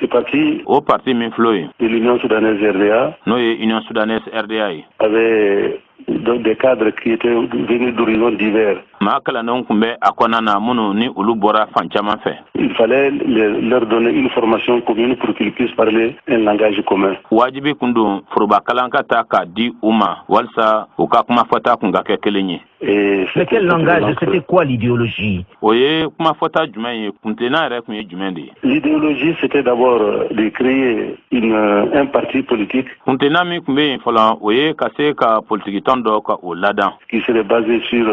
parti O parti min filɛ o ye, de l'Union soudanaise RDA n'o ye Union soudanaise RDA ye, avait donc des cadres qui étaient venus d'horizons divers. maa kalannenw tun bɛ a kɔnɔna na minnu ni olu bɔra fan caman fɛ. Il fallait leur donner une formation commune pour qu'ils puissent parler un langage commun. Wajibi kun don forobakalan ka ta k'a di u ma walisa u ka kuma fɔta kun ka kɛ kelen ye. Et Mais quel langage? C'était quoi l'idéologie? O ye kuma fɔta jumɛn ye? Kuntilenna yɛrɛ tun ye jumɛn de ye? L'idéologie, c'était d'abord de créer un parti politique Kuntilenna min tun bɛ yen fɔlɔ, o ye ka se ka politikitɔn dɔ ka o ladan, qui serait basé sur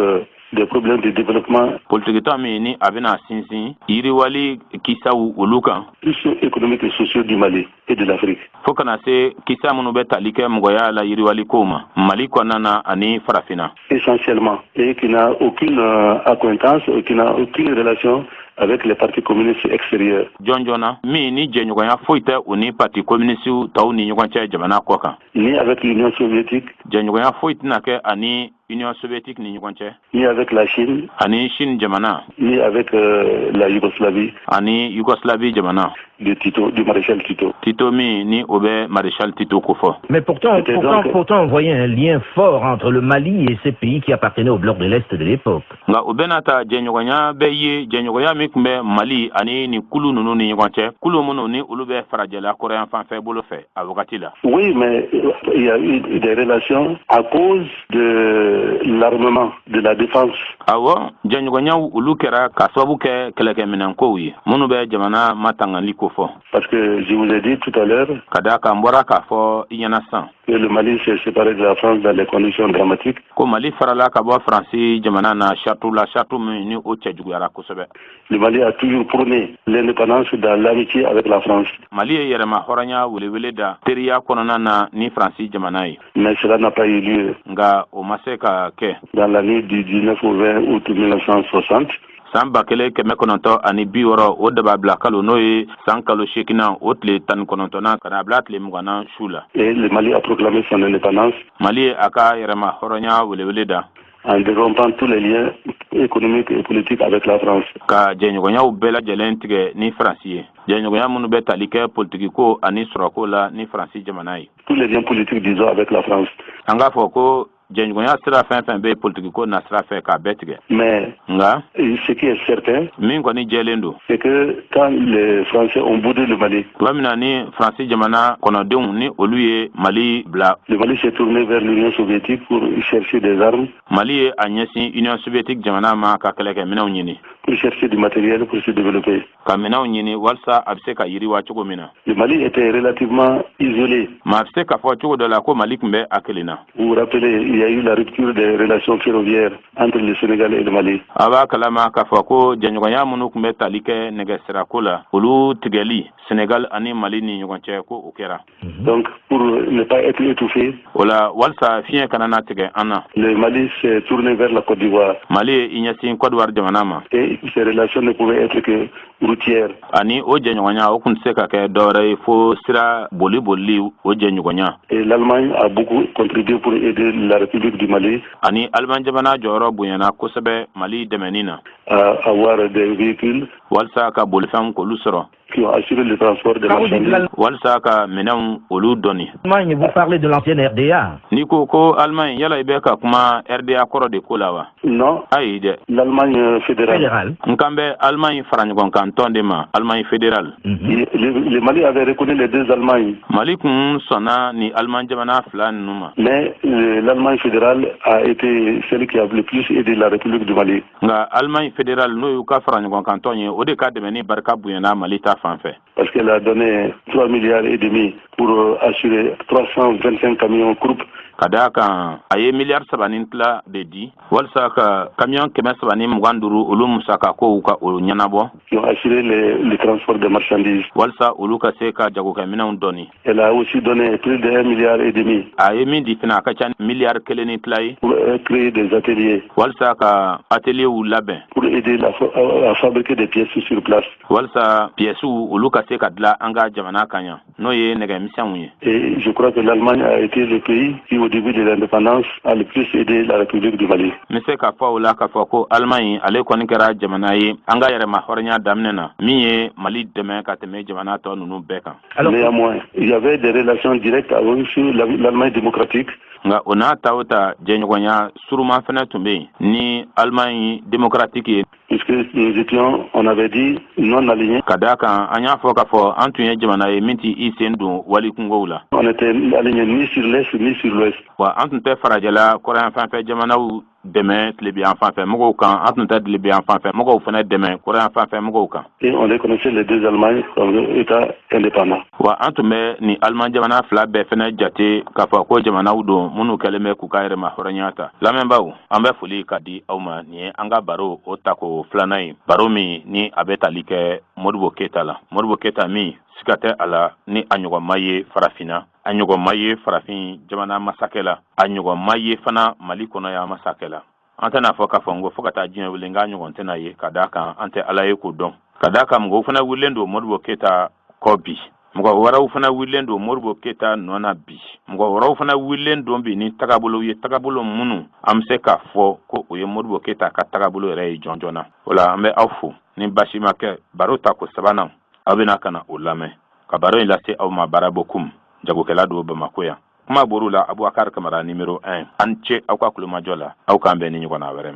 des problèmes de développement politikitɔn min ni a bɛna sinsin yiriwali kisaw olu kan, plus économiques et sociaux du Mali et de l'Afrique. fo kana se kisa minnu bɛ tali kɛ mɔgɔya la yiriwali kow ma Mali kɔnɔna na ani Farafinna. Essentiellement, et qui n'a aucune accointance, et qui n'a aucune relation avec les partis communistes extérieurs. Jɔn joona min ni jɛɲɔgɔnya foyi tɛ u ni parti communiste tɔw ni ɲɔgɔn cɛ jamana kɔ kan, Ni avec l'Union soviétique, jɛɲɔgɔnya foyi tɛna kɛ ani Union soviétique ni ɲɔgɔn cɛ, ni avec la Chine, ani Chine jamana, ni avec la Yougoslavie ani Yougoslavie jamana de Tito, du maréchal Tito. Tito min ni o bɛ maréchal Tito kofɔ. Mais pourtant, C'était pourtant, pourtant, on voyait un lien fort entre le Mali et ces pays qui appartenaient au bloc de l'Est de l'époque. Nka o bɛna ta, jɛɲɔgɔnya bɛ ye, jɛɲɔgɔnya min tun bɛ Mali ani nin kulu ninnu ni ɲɔgɔn cɛ, kulu minnu ni olu bɛ farajɛla kɔrɔyan fanfɛ bolo fɛ a wagati la. Oui, mais Il y a eu des relations à cause de l'armement, de la défense. Awɔ, jɛɲɔgɔnyaw olu kɛra ka sababu kɛ kɛlɛkɛminɛnkow ye minnu bɛ jamana matangali kofɔ. Parce que je vous ai dit tout à l'heure Ka da kan, n bɔra k'a fɔ i ɲɛna sisan que le Mali s'est séparé de la France dans des conditions dramatiques. ko Mali farala ka bɔ Faransi jamana na sartu la, sartu min ni o cɛjuguyara kosɛbɛ. Le Mali a toujours prôné l'indépendance dans l'amitié avec la France. Mali ye yɛrɛma hɔrɔnya welewele da teriya kɔnɔna na ni Faransi jamana ye. Mais cela n'a pas eu lieu. Nka o ma se ka kɛ. Dans la nuit du 19 au 20 août 1960, San 1960, o dababila kalo, n'o ye san kalo seekinan, o tile 19nan ka na bila tile 20nan su la, et le Mali a proclamé son indépendance Mali ye a ka yɛrɛma hɔrɔnya welewele da en interrompant tous les liens économiques et politiques avec la France. ka jɛɲɔgɔnyaw bɛɛ lajɛlen tigɛ ni Faransi ye, jɛɲɔgɔnya minnu bɛ tali kɛ politikiko ani sɔrɔko la ni Faransi jamana ye. Tous les liens politiques, disons, avec la France. An k'a fɔ ko jɛɲɔgɔnya sira fɛn fɛn bɛ politikiko na sira fɛ, k'a bɛɛ tigɛ. Mais Nka ce qui est certain, min kɔni jɛlen don, c'est que quand les Français ont boudé le Mali, tuma min na ni Faransi jamana kɔnɔdenw ni olu ye Mali bila, le Mali s'est tourné vers l'Union soviétique pour chercher des armes, Mali ye a ɲɛsin Union soviétique jamana ma ka kɛlɛkɛminɛw ɲini, pour chercher du matériel pour se développer. ka minɛnw ɲini walasa a bɛ se ka yiriwa cogo min na. Le Mali était relativement isolé. Maa bɛ se k'a fɔ cogo dɔ la ko Mali tun bɛ a kelen na. Vous vous rappelez, il y a eu la rupture des relations ferroviaires entre le Sénégal et le Mali. A b'a kalama k'a fɔ ko jɛɲɔgɔnya minnu tun bɛ tali kɛ nɛgɛsirako la, olu tigɛli Sénégal ani Mali ni ɲɔgɔn cɛ, ko o kɛra. Donc, pour ne pas être étouffé, O la, walasa fiɲɛ kana na tigɛ an na, le Mali s'est tourné vers la Côte d'Ivoire. Mali ye i ɲɛsin Côte d'Ivoire jamana ma. Et ces relations ne pouvaient être que routières. Ani o jɛɲɔgɔnya, o tun tɛ se ka kɛ dɔwɛrɛ ye fo sira boli bolili, o jɛɲɔgɔnya. Et l'Allemagne a beaucoup contribué pour aider la République du Mali Ani Aliman jamana jɔyɔrɔ bonyana kosɛbɛ Mali dɛmɛni na à avoir des véhicules walasa ka bolifɛnw k'olu sɔrɔ qui ont assuré le transport des Quand vous dites marchandises. walasa ka minɛnw olu dɔnni. L'Allemagne, vous parlez de l'ancienne RDA. N'i ko ko Alimaɲi, yala i bɛ ka kuma RDA kɔrɔ de ko la wa? Non, Ayi dɛ. l'Allemagne fédérale. Fédérale. N kan bɛ Alimaɲi fara ɲɔgɔn kan tɔn de ma, Alimaɲi fédérale. Le Mali avait reconnu les deux Allemagnes, Mali kun sɔnna ni Alimaɲi jamana fila ninnu ma. mais l'Allemagne fédérale a été celle qui a le plus aidé la République du Mali. Nka Alimaɲi fédérale, n'o y'u ka fara ɲɔgɔn kan tɔn ye, o de ka dɛmɛ ni barika bonyana Mali ta fan fɛ. Parce qu'elle a donné 3 milliards et demi pour assurer 325 camions Krupp Ka daa kan, a ye miliyari 3 ni tila de di walasa ka kamiyɔn 325 olu musaka kow ka o ɲɛnabɔ, qui ont assuré le transport des marchandises. walasa olu ka se ka jagokɛminɛnw dɔɔni. Elle a aussi donné plus de 1 milliard et demi A ye min di fana, a ka ca ni miliyari 1 ni tila ye pour créer des ateliers, walasa ka atelierw labɛn, pour aider à fabriquer des pièces sur place. walasa piyɛsiw olu ka se ka dilan an ka jamana kan yan, n'o ye nɛgɛmisɛnw ye. Et je crois que l'Allemagne a été le pays qui, au début de l'indépendance, a le plus aidé la République du Mali. N bɛ se k'a fɔ o la k'a fɔ ko Alimaɲi, ale kɔni kɛra jamana ye an ka yɛrɛma hɔrɔnya daminɛ na, min ye Mali dɛmɛ ka tɛmɛ jamana tɔ ninnu bɛɛ kan. Alors, Néanmoins, il y avait des relations directes avec sur l'Allemagne démocratique. Nka o n'a ta o ta, jɛɲɔgɔnya suruman fɛnɛ tun bɛ yen ni Alimaɲi démocratique ye. Puisque nous étions, on avait dit, non alignés. Ka daa kan, an y'a fɔ k'a fɔ an tun ye jamana ye min tɛ i sen don wali kungow la. On n'était alignés ni sur l'Est ni sur l'Ouest. Wa an tun tɛ farajɛla kɔrɔyan fanfɛ jamanaw dɛmɛ tilebiyan fanfɛ mɔgɔw kan, an tun tɛ tilebiyan fanfɛ mɔgɔw fɛnɛ dɛmɛ kɔrɔyan fanfɛ mɔgɔw kan. Et on reconnaissait les deux Allemagnes comme États indépendants. Wa an tun bɛ ni Aliman jamana fila bɛɛ fɛnɛ jate k'a fɔ ko jamanaw don minnu kɛlen bɛ k'u ka yɛrɛma hɔrɔnya ta. Lamɛnbaaw, an bɛ foli ka di aw ma. Nin ye an ka baro o tako filanan ye, baro min ni a bɛ tali kɛ Modibo Keyita la, Modibo Keyita min siga tɛ a la ni a ɲɔgɔn ma ye Farafinna, a ɲɔgɔn ma ye farafin jamana masakɛ la, a ɲɔgɔn ma ye fana Mali kɔnɔ yan masakɛ la. An tɛna fɔ k'a fɔ n ko fo ka taa diɲɛ wuli n k'a ɲɔgɔn tɛna ye, ka d'a kan an tɛ Ala ye k'o dɔn, ka d'a kan mɔgɔw fana wulilen don Modibo Keyita kɔ bi, mɔgɔ wɛrɛw fana wulilen don Modibo Keyita nɔ na bi, mɔgɔ wɛrɛw fana wulilen don bi ni tagabolo ye, tagabolo minnu an bɛ se k'a fɔ ko o ye Modibo Keyita ka tagabolo yɛrɛ ye jɔn jɔn na. O la, an bɛ aw fo. Ni basi ma kɛ, baro ta ko sabanan, aw bɛna ka na o lamɛn. Ka baro in lase aw ma, Barabokum, jagokɛla don Bamako yan. Kuma bor'u la, Abubakar Kamara numéro 1. An ce aw ka kulomajɔ la, aw k'an bɛn ni ɲɔgɔnna wɛrɛ ma.